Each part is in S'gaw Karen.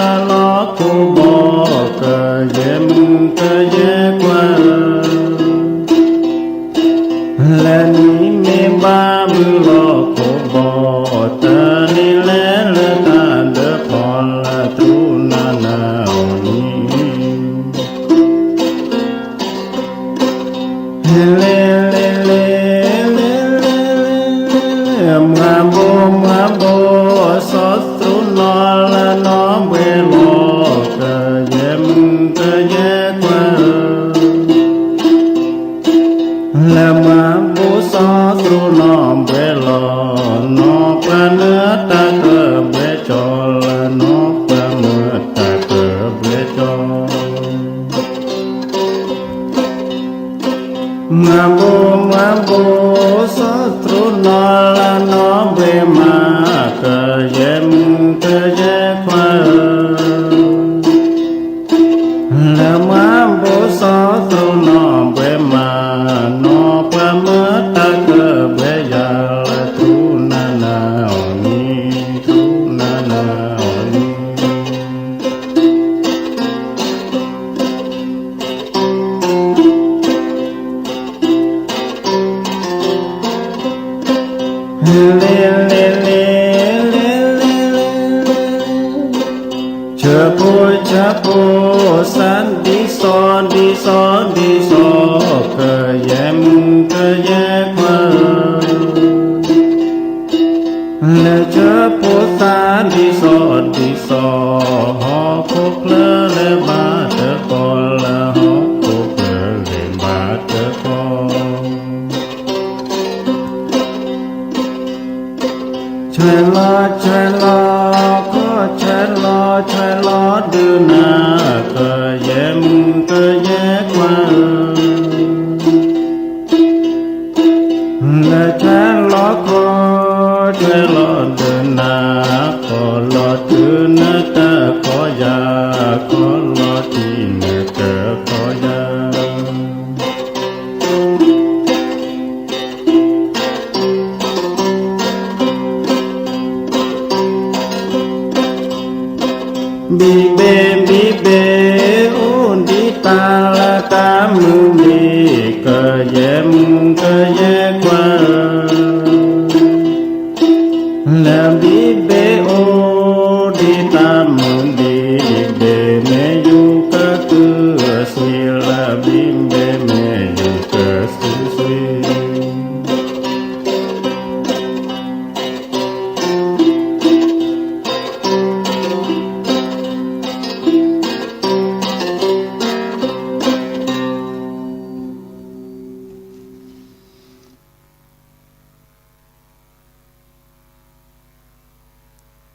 လီၢ်ခိၣ်ဘီၣ် ကယဲၢ်မုၣ်ကယဲၢ်ခွါဧၢ, လဲၤနံၤမ့ၢ်ဘၣ်မုၢ်လီၢ်ခိၣ်ဘီၣ်, တၢ်န့ၣ်လဲၤလၢတၢ်ဒၢးဖီလာ် ထူနၤနၤအီၤနံၤ လဲၤလဲၤလဲၤလဲၤလဲၤလဲၤလဲၤ, မွၤဘိမွၤဘိ စီၤသရူးနီၢ်လၢနီၢ်ဘှဲလီၤ, ကယဲၢ်မုၣ်ကယဲၢ်ခွါဧၢ, လၢမွၤဘိစီၤသရူးနီၢ်ဘှဲလီၤ, နီၢ်ပှၤနၢတၢ်ကဘှဲကၠီလၢနီၢ်ပှၤမၢတၢ်ကဘှဲကၠီ မွၤဘိမွၤဘိ စီၤသရူးနီၢ်လၢနီၢ်ဘှဲမး, ကယဲၢ်မုၣ်ကယဲၢ်ခွါဧၢ, လၢမွၤဘိစီၤသရူးနီၢ်ဘှဲမး, နီၢ်ပှၤမၢတၢ်ကဘှဲယၤလၢ ထူနၤနၤအီၤနံၤ ထူနၤနၤအီၤနံၤ လဲၤလဲၤလဲၤလဲၤလဲၤလဲၤလဲၤ, ဆၢဖိဆၢဖိ သးဒ်စီၤဒ်စီၤဒ်စီၤ, ကယဲၢ်မုၣ်ကယဲၢ်ခွါဧၢ, လၢဆၢဖိသးဒ်စီၤဒ်စီၤ, ဟီၣ်ခိၣ်ချၢလဲၤဘၣ်တခီ လၢဟီၣ်ခိၣ်ချၢလဲၤဘၣ်တခီ ဆဲးလီၤဆဲးလီၤ ခီဆဲးလီၤဆဲးလီၤဒုးနၤ, ကယဲၢ်မုၣ်ကယဲၢ်ခွါဧၢ, လၢဆဲးလီၤခီဆဲးလီၤဒုးနၤ, ခီလီၤတုၤနတၢ်ခီယၤ, ခီလီၤထံနတၢ်ခီယၤ ဘံၣ်ဘ့ၣ်ဘံၣ်ဘ့ၣ် အိၣ်ဒံးတၢ်လၢတၢ်မုၢ်နံၤ, ကယဲၢ်မုၣ်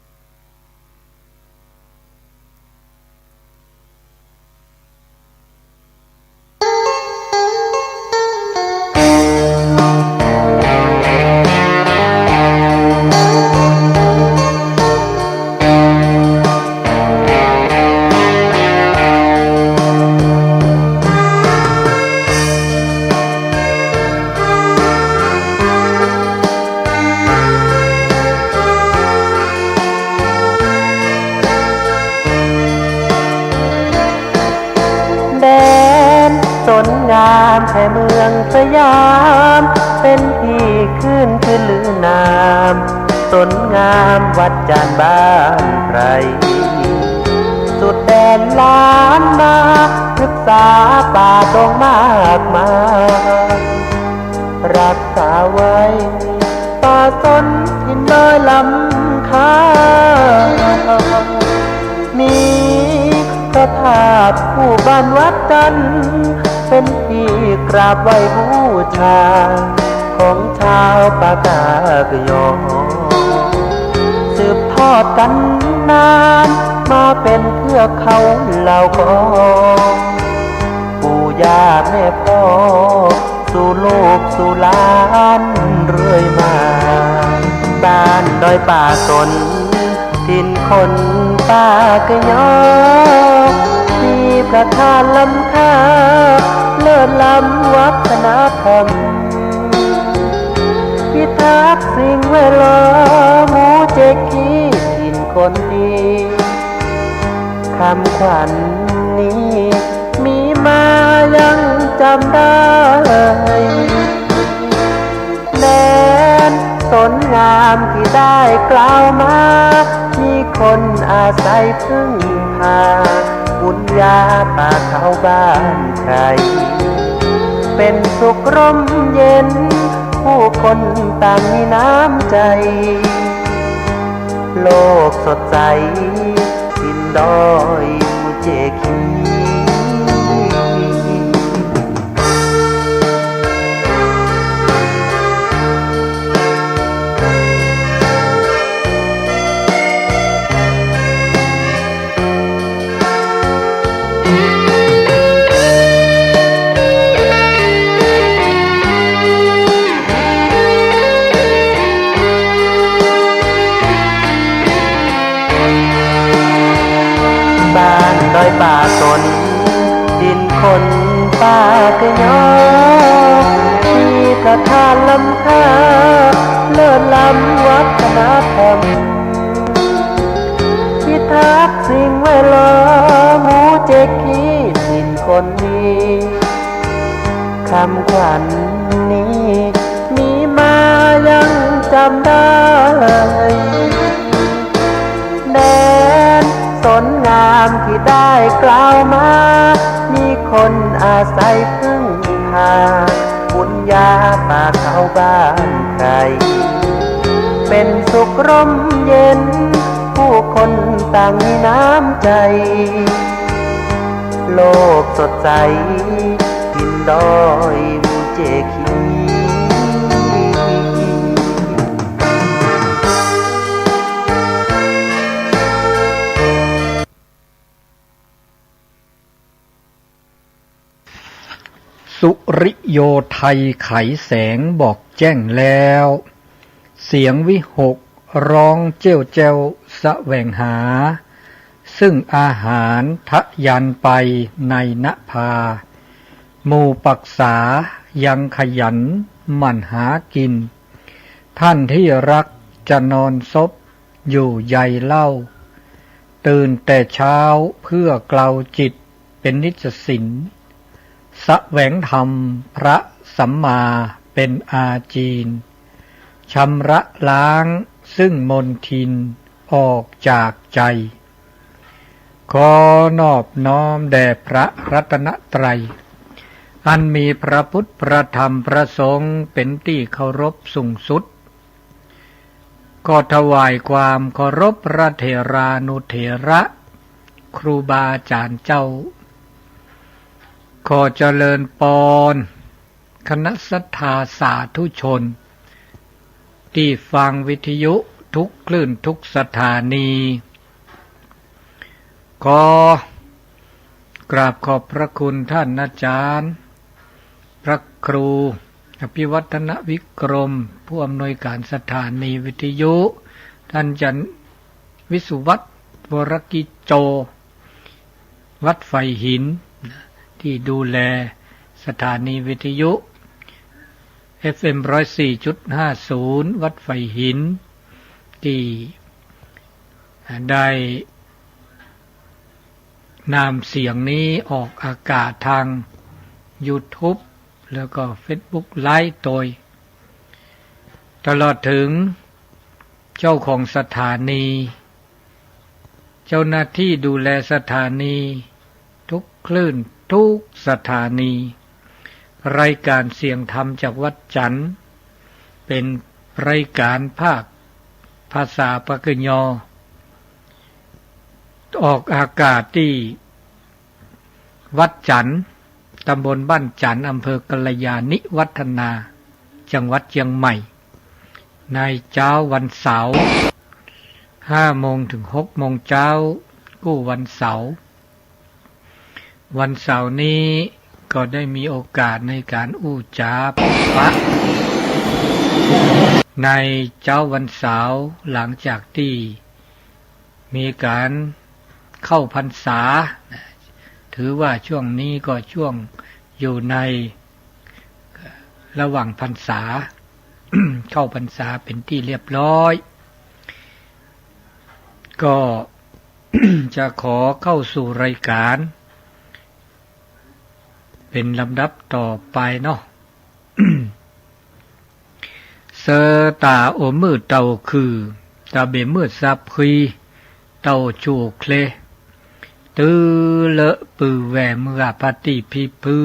ကယဲၢ်ခွါဧၢ, လၢဘံၣ်ဘ့ၣ်အိၣ်ဒံးတၢ်မုၢ်နံၤ, ဘံၣ်ဘ့ၣ်မ့ၢ်ယူၤကတုၤအသွံၣ်, လၢဘံၣ်ဘ့ၣ်မ့ၢ်ယူၤကတုၤသွံၣ် แดนสนงามแห่งเมืองสยาม เป็นที่ขึ้นชื่อลือนาม สนงามวัดจานบ้านไพร สุดแดนล้านนา พฤกษาป่าดงมากมาย รักษาไว้ ป่าสนถิ่นดอยลำคา มีพระธาตุคู่บ้านวัดจันทร์ เป็นที่กราบไหว้บูชา ของชาวปากากยอ สืบทอดกันนาน มาเป็นเทือกเขาเหล่ากอ ปู่ย่าแม่พ่อ สู่ลูกสู่หลานเรื่อยมา บ้านดอยป่าสน ถิ่นคนปากยอ มีพระธาตุล้ำค่า เลิศล้ำวัฒนธรรม พิทักษ์สิ่งแวดล้อม หมู่เจ๊กกี้ถิ่นคนดี คำขวัญนี้มีมายังจำได้ แดนสนงามที่ได้กล่าวมา มีคนอาศัยพึ่งพา บุญญาป่าเขาบ้านใคร เป็นสุขร่มเย็น ผู้คนต่างมีน้ำใจ โลกสดใส บนดอยภูเจกฮี บ้านดอยป่าสน ดินคนป่าเกยอ มีพระธาตุล้ำค่า เลิศล้ำวัฒนธรรม พิทักษ์สิ่งแวดล้อม หมู่เจกฮีถิ่นคนดี คำขวัญนี้มีมายังจำได้ แดนสนงามที่ได้กล่าวมา มีคนอาศัยพึ่งพา บุญญาป่าเขาบ้านใคร เป็นสุขร่มเย็น ผู้คนต่างมีน้ำใจ โลกสดใส บนดอยภูเจกฮี สุริโยไทยไขแสงบอกแจ้งแล้ว เสียงวิหกร้องเจ้ยวแจ้วแสวงหา ซึ่งอาหารทะยานไปในนภา หมู่ปักษายังขยันหมั่นหากิน ท่านที่รักจะนอนซบอยู่ใยเล่า ตื่นแต่เช้าเพื่อเกลาจิตเป็นนิจสิน แสวงธรรมพระสัมมาเป็นอาจีน ชำระล้างซึ่งมลทินออกจากใจ ขอนอบน้อมแด่พระรัตนตรัย อันมีพระพุทธพระธรรมพระสงฆ์เป็นที่เคารพสูงสุด ขอถวายความเคารพพระเถรานุเถระ ครูบาอาจารย์เจ้า ขอเจริญปอน คณะศรัทธาสาธุชน ที่ฟังวิทยุทุกคลื่นทุกสถานี ขอกราบขอบพระคุณท่านอาจารย์ พระครู อภิวัฒนวิกรม ผู้อำนวยการสถานีวิทยุ ท่านอาจารย์วิสุวัฒน์ วรกิจโจ วัดไฟหิน ที่ดูแลสถานีวิทยุ เอฟเอ็ม ร้อยสี่จุดห้าศูนย์ วัดไฟหิน ที่ได้นำเสียงนี้ออกอากาศทาง YouTube แล้วก็ Facebook Live โดย ตลอดถึงเจ้าของสถานี เจ้าหน้าที่ดูแลสถานีทุกคลื่นทุกสถานี รายการเสียงธรรมจากวัดจันทร์ เป็นรายการภาคภาษาปากกยอ ออกอากาศที่วัดจันทร์ ตำบลบ้านจันทร์ อำเภอกัลยาณิวัฒนา จังหวัดเชียงใหม่ ในเช้าวันเสาร์ ห้าโมงถึงหกโมงเช้า กู้วันเสาร์ วันเสาร์นี้ก็ได้มีโอกาสในการอู้จ๋าพบปะ ในเช้าวันเสาร์ หลังจากที่มีการเข้าพรรษา ถือว่าช่วงนี้ก็ช่วงอยู่ในระหว่างพรรษา เข้าพรรษาเป็นที่เรียบร้อย ก็ จะขอเข้าสู่รายการเป็นลำดับต่อไปเนาะ ဆၢတၢ်အိၣ်မုာ်တၢ်အိၣ်ခုၣ်, တၢ်ဘၣ်မုာ်သးဖှံ, တၢ်အိၣ်ဆူၣ်အိၣ်ချ့, တုၤလၢပုၢ်ဝဲၢ်မုၢ်ဂၤဖါတံၢ်ဖံဖု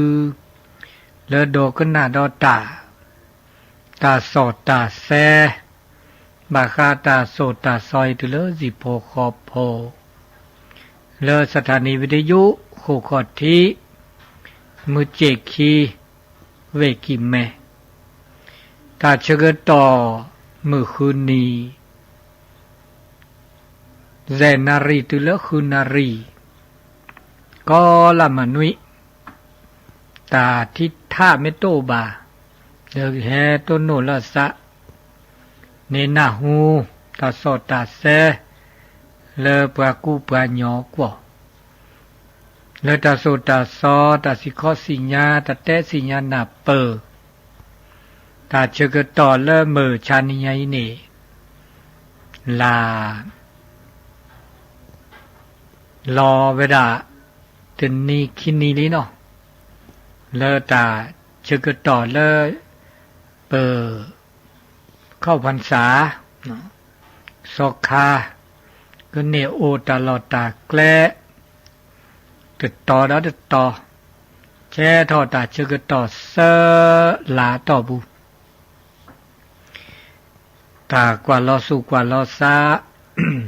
လၢဒိကနၣ်ဒီးတၢ် တၢ်စီၣ်တၢ်ဆဲ ဘၣ်ဃးတၢ်စိၢ်တၢ်စီအံၤ တုၤလၢဟံၣ်ဖိဃီဖိ လၢ สถานีวิทยุ ဃိၣ်ခီၣ်ထံး မုၢ်စ့ၣ်ခံ ဝ့ၢ်ကံၢ်မဲ တၢ်ဆၢကတီၢ် မုၢ်ဃုနံၤ ယဲၢ်နၣ်ရံၣ် တုၤလၢဃုနၣ်ရံၣ် ကီလၢမနွံ တၢ်ထံထးမ့ၢ်တအိၣ်ဘၣ် ဒီးကဟဲတိၢ်နီၣ်လၢအသး န့ၢ်နၢ်ဟူ တၢ်စီၣ်တၢ်ဆဲ လၢပှၤကူပှၤညီကွီၢ် လၢတၢ်စိၢ်တၢ်စီ တၢ်စံၣ်ခီစံၣ်ညါ တၢ်တဲစံၣ်ညါနၢ်ပၢၢ် တၢ်ဆၢကတီၢ်လၢမုၢ်ဆါနံၤညါအံၤန့ၣ် လၢ လီၤဝဲဒၣ် တနံၤခံနံၤလံနီၤ လၢတၢ်ဆၢကတီၢ်လၢ ပ ခီၣ်ဖၣ်စၢ် စီၤခါ ကန့ၢ်အိၣ်တၢ်လီၢ်တၢ်ကျဲ တတီၤဒီးတတီၤ ဆဲးထီၣ်တၢ်ဆၢကတီၢ်သၢလါတီၢ်ပူၤ တၢ်ကွၢ်လီၤသူၣ်ကွၢ်လီၤသး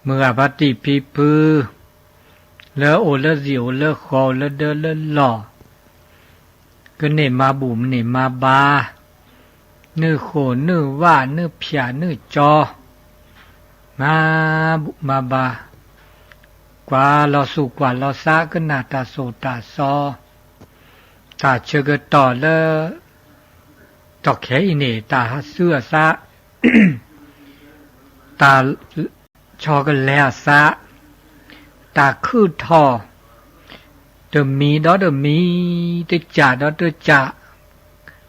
မုၢ်ဂၤဖါတံၢ်ဖံဖု လၢအိၣ်လၢဟံၣ်အိၣ်လၢဃီအိၣ်လၢဒၢလၢလီၢ် ကန့ၢ်မၤဘူၣ်မန့ၢ်မၤဘါ နုာ်ဃိၣ်နုာ်ဝၣ်နုာ်ဖၠၣ်နုာ်ကၠီ မၤဘူၣ်မၤဘါ ကွၢ်လီၤသူၣ်ကွၢ်လီၤသး ကနၣ်တၢ်စိၢ်တၢ်စီ တၢ်ဆၢကတီၢ်လၢ တီၢ်ခဲအံၤန့ၣ် တၢ်ဟးဆူအသး တၢ် ဆီကလဲၤအသး တၢ်ခုၣ်ထီၣ် တမံၤဒီးတမံၤ တကၢ်ဒီးတကၢ်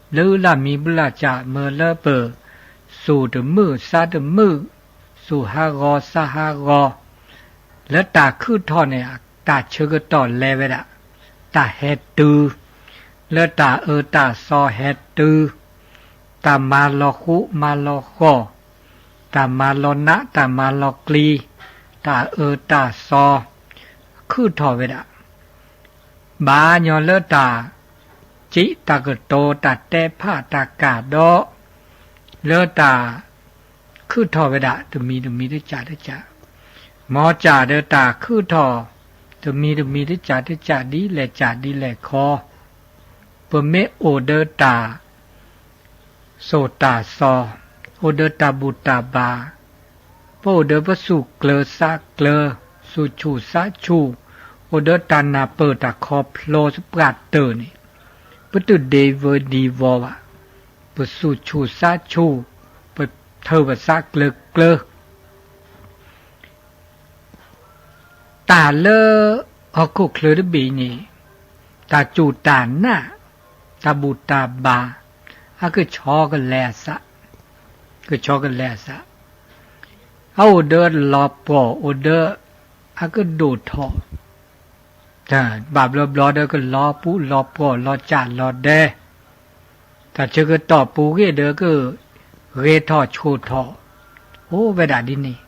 လၢလၢမံၤဘျၢၣ်ကၢ် မ့ၢ်လၢပ သူၣ်တမုာ်သးတမုာ် သူၣ်ဟးဂီၤသးဟးဂီၤ လၢတၢ်ခုၣ်ထီၣ်န့ၣ် တၢ်ဆၢကတီၢ်လဲၤဝဲဒၣ် တၢ်ဟဲတုၤ လၢတၢ်အၢတၢ်သီဟဲတုၤ တၢ်မၤလီၤဃူမၤလီၤဃီၢ် တၢ်မၤလီၤနးတၢ်မၤလီၤကျံ တၢ်အၢတၢ်သီ ခုၣ်ထီၣ်ဝဲဒၣ် ဘၣ်ညီလၢတၢ် စံးတၢ်ကတိၤတၢ်တဲဖးတၢ်ကၢ်ဒီး လၢတၢ် ခုၣ်ထီၣ်ဝဲဒၣ် တမံၤတမံၤတကၢ်တကၢ် မ်ကၢ်ဒီးတၢ်ခုၣ်ထီၣ် တမံၤတမံၤတကၢ်တကၢ်ဒ်လဲၣ်ကၢ်ဒ်လဲၣ်ခီ ပမ့ၢ်အိၣ်ဒီးတၢ် စိၢ်တၢ်စီ အိၣ်ဒီးတၢ်ဘူၣ်တၢ်ဘါ ပအိၣ်ဒီးပသူၣ်ကျၢၤသးကျၢၤ သူၣ်ဆူၣ်သးဆူၣ် အိၣ်ဒီးတၢ်နၢ်ပၢၢ်တၢ်ခီဖျိသပှၢ်တၢၢ်န့ၣ် ပတဒ့ဝၢဒံဝီဘၣ် ပသူၣ်ဆူၣ်သးဆူၣ် ပထၢၣ်ပသးကျၢၤကျၢၤ တၢ်လၢ ဟီၣ်ခိၣ်ချၢတဘ့ၣ်အံၤန့ၣ် တၢ်စူၢ်တၢ်နာ် တၢ်ဘူၣ်တၢ်ဘါ အကဆီကလဲၤအသး ကဆီကလဲၤအသး အအိၣ်ဒီးလီၤပှီၢ် အိၣ်ဒီး အကဒိၣ်ထီၣ် ဘၣ်ဘျီဘျီဒီးကလီၤပူၤလီၤပှီၢ်လီၤကၢ်လီၤဒဲ တၢ်ဆၢကတီၢ်ပူၤဂ့ၢ်ဒီးက ဂ့ၤထီၣ်ဆိၣ်ထီၣ် အိၣ်ဝဲဒၣ်ဒ်န့ၣ်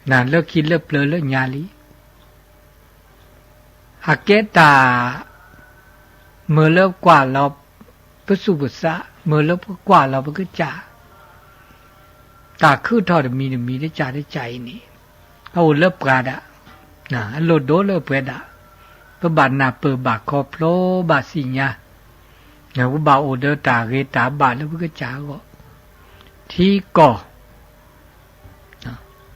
နၤလၢခံလၢပျၢၤလၢညါလံ အကဲတၢ် မ့ၢ်လၢပကွၢ်လီၤ ပသူၣ်ပသး မ့ၢ်လၢပကွၢ်လီၤပကစၢ် တၢ်ခုၣ်ထီၣ်တမံၤတမံၤတကၢ်တကၢ်အံၤန့ၣ် အအိၣ်လၢပှၤဒၣ် အလိၣ်ဒိလၢပှၤဒၣ် ပဘၣ်နၢ်ပၢၢ်ဘၣ်ခီဖျိဘၣ်သ့ၣ်ညါ ပဘၣ်အိၣ်ဒီးတၢ်ဂ့ၤတၢ်ဘၣ်လၢပကစၢ်အဂီၢ် ထံကီၢ်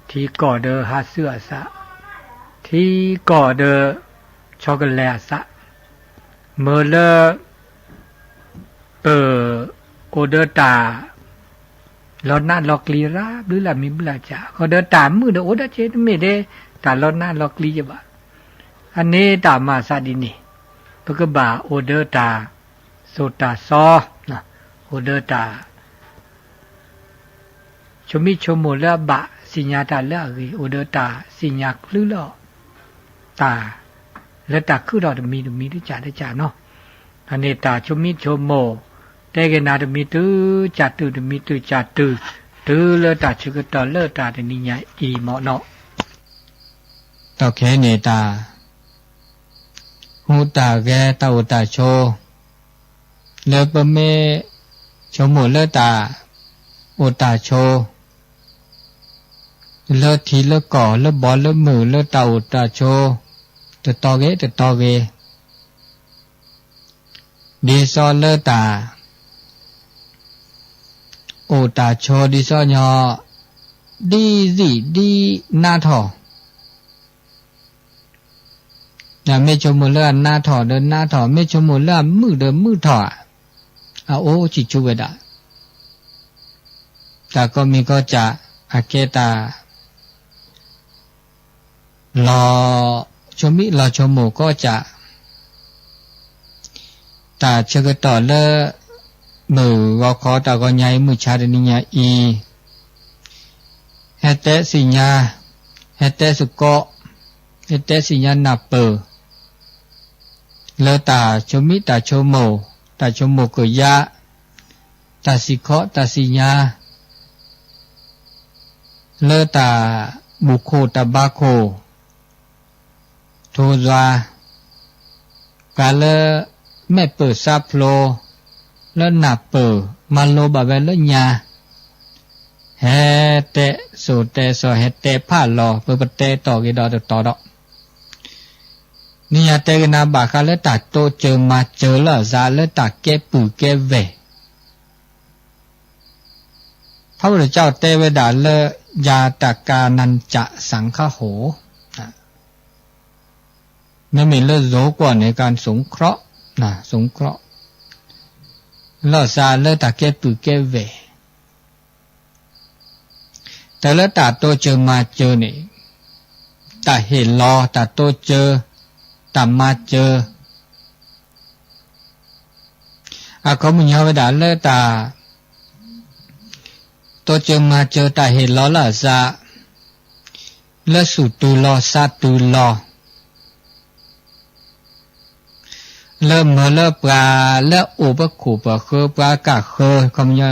ထံကီၢ်ဒီးဟးဆူအသး ထံကီၢ်ဒီး ဆီကလဲၤအသး မ့ၢ်လၢ ပ အိၣ်ဒီးတၢ် လီၤနးလီၤကျံရၣ် ဘျုးလၢမံၤဘျုးလၢကၢ် ဃီဒီးတၢ်မုာ်ဒီးအိၣ်ဒၣ်က့ တမ့ၢ်ဒ် တၢ်လီၤနးလီၤကျံယဘၣ် အန့ၣ်တၢ်မၤသးဒ်န့ၣ် ပကဘၣ်အိၣ်ဒီးတၢ် စိၢ်တၢ်စီ အိၣ်ဒီးတၢ် ဆိမိၣ်ဆိကမိၣ်လၢအဘၣ် သ့ၣ်ညါတၢ်လၢအဂ့ၤ အိၣ်ဒီးတၢ်သ့ၣ်ညါချုးလီၤ တၢ်လၢတၢ်ခုၣ်ထီၣ်တမံၤတမံၤတကးတကးနီၤ. အန့ၣ်တၢ်ဆိမိၣ်ဆိကမိၣ် တဲက့ၤနၤတမံၤတုၤကၢ်တုၤ တမံၤတုၤကၢ်တုၤ တုၤလၢတၢ်ဆၢကတီၢ်လၢတၢ်တနံၤညါအံၤမ့ၢ်နီၤ. ဒီးခဲအံၤန့ၣ်တၢ် ဟူးတၢ်ဂဲၤ တၢ်အိၣ်တၢ်ဆိး လၢပမ့ၢ်ဆိကမိၣ်လၢတၢ်အိၣ်တၢ်ဆိး လၢထံလၢကီၢ် လၢဘီလၢမုၢ် လၢတၢ်အိၣ်တၢ်ဆိး တတီၤဂ့ၤတတီၤဂ့ၤ ဒ်သိးလၢတၢ် အိၣ်တၢ်ဆိးဒ်သိးညီ ဒ်သံၣ်ဒ်နါထီၣ် မ့ၢ်ဆိကမိၣ်လၢအနါထီၣ်ဒီးနါထီၣ်, မ့ၢ်ဆိကမိၣ်လၢအမုာ်ဒီးမုာ်ထီၣ်ဧါ, အအိၣ်စံးဆူၣ်ဝဲဒၣ်, တၢ်ကိးမံၤကိးကၢ် အကဲတၢ် လီၤဆိမိၣ်လီၤဆိကမိၣ်ကိးကၢ်, တၢ်ဆၢကတီၢ်လၢ မုၢ်ဂီၤခီတၢ်ဂီၤညါအံၤ မုၢ်ဆါတနံၤညါအံၤ ဟဲတဲသ့ၣ်ညါ, ဟဲတဲသကိး, ဟဲတဲသ့ၣ်ညါနၢ်ပၢၢ် လၢတၢ်ဆိမိၣ်တၢ်ဆိကမိၣ်, တၢ်ဆိကမိၣ်ကယၢ်, တၢ်စံးခီၣ်တၢ်သ့ၣ်ညါ လၢတၢ်ဘူၣ်ခိၣ်တၢ်ဘါခိၣ်, ထိၣ်သွါ, ပှၤလၢမဲာ်ပၢၢ်သးဖျိး, လၢနၢ်ပၢၢ် မၤလိဘၣ်ဝဲလၢညါ, ဟဲတဲစိၤတဲစီၤ ဟဲတဲဖးလီၤ ပပတဲတီၢ်ဂ့ၤဒီးတတီၤဒီး နံၤယၤတဲကနၣ်ဘၣ်ဃးလၢတၢ်တိစၢၤမၤစၢၤလၢအသး လၢတၢ်ကဲပုၢ်ကဲဝဲၢ်, ဖးဝဲတကၠီတဲဝဲဒၣ်လၢ ယၤတၢ်ကၤနၢ်ကၠးသင်ခါဟိၣ်, မ့မ့ၢ်လၢယိၤကွီၢ်န့ၣ် ကၤစူၤခရီၣ်, စူၤခရီၣ်, လၢအသးလၢတၢ်ကဲပုၢ်ကဲဝဲၢ် တၢ်လၢတၢ်တိစၢၤမၤစၢၤန့ၣ်, တၢ်ဟ့ၣ်လီၤ တၢ်တိစၢၤ, တၢ်မၤစၢၤ, အခီပညီဝဲဒၣ်လၢတၢ် တိစၢၤမၤစၢၤ တၢ်ဟ့ၣ်လီၤလၢအသး, လၢသူၣ်တုၤလီၤသးတုၤလီၤ လၢမၤလၢပှၤလၢအအိၣ်ပခိၣ်ပဃၢၤ ပှၤကဃၢၤ ခီပညီ,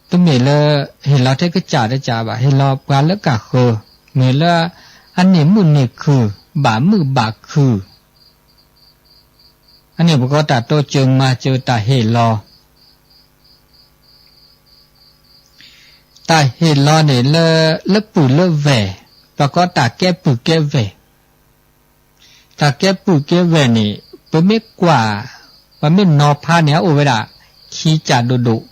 တမ့ၢ်လၢဟ့ၣ်လီၤထဲကစၢ်တကၢ်ဘၣ်, ဟ့ၣ်လီၤပှၤလၢကဃၢၤ, မ့ၢ်လၢအန့ၢ်မုၣ်န့ၢ်ခုၣ် ဘၣ်မုၣ်ဘၣ်ခုၣ်, အန့ၣ်ပကိးတၢ်တိစၢၤမၤစၢၤ တၢ်ဟ့ၣ်လီၤ တၢ်ဟ့ၣ်လီၤန့ၣ်လၢ လၢပုၢ်လၢဝဲၢ်, ပကိးတၢ်ကဲပုၢ်ကဲဝဲၢ်, တၢ်ကဲပုၢ်ကဲဝဲၢ်န့ၣ် ပမ့ၢ်ကွၢ်, ပမ့ၢ်နီၤဖးန့ၣ် အအိၣ်ဝဲဒၣ် ခံကၢ်ဒိၣ်ဒိၣ်,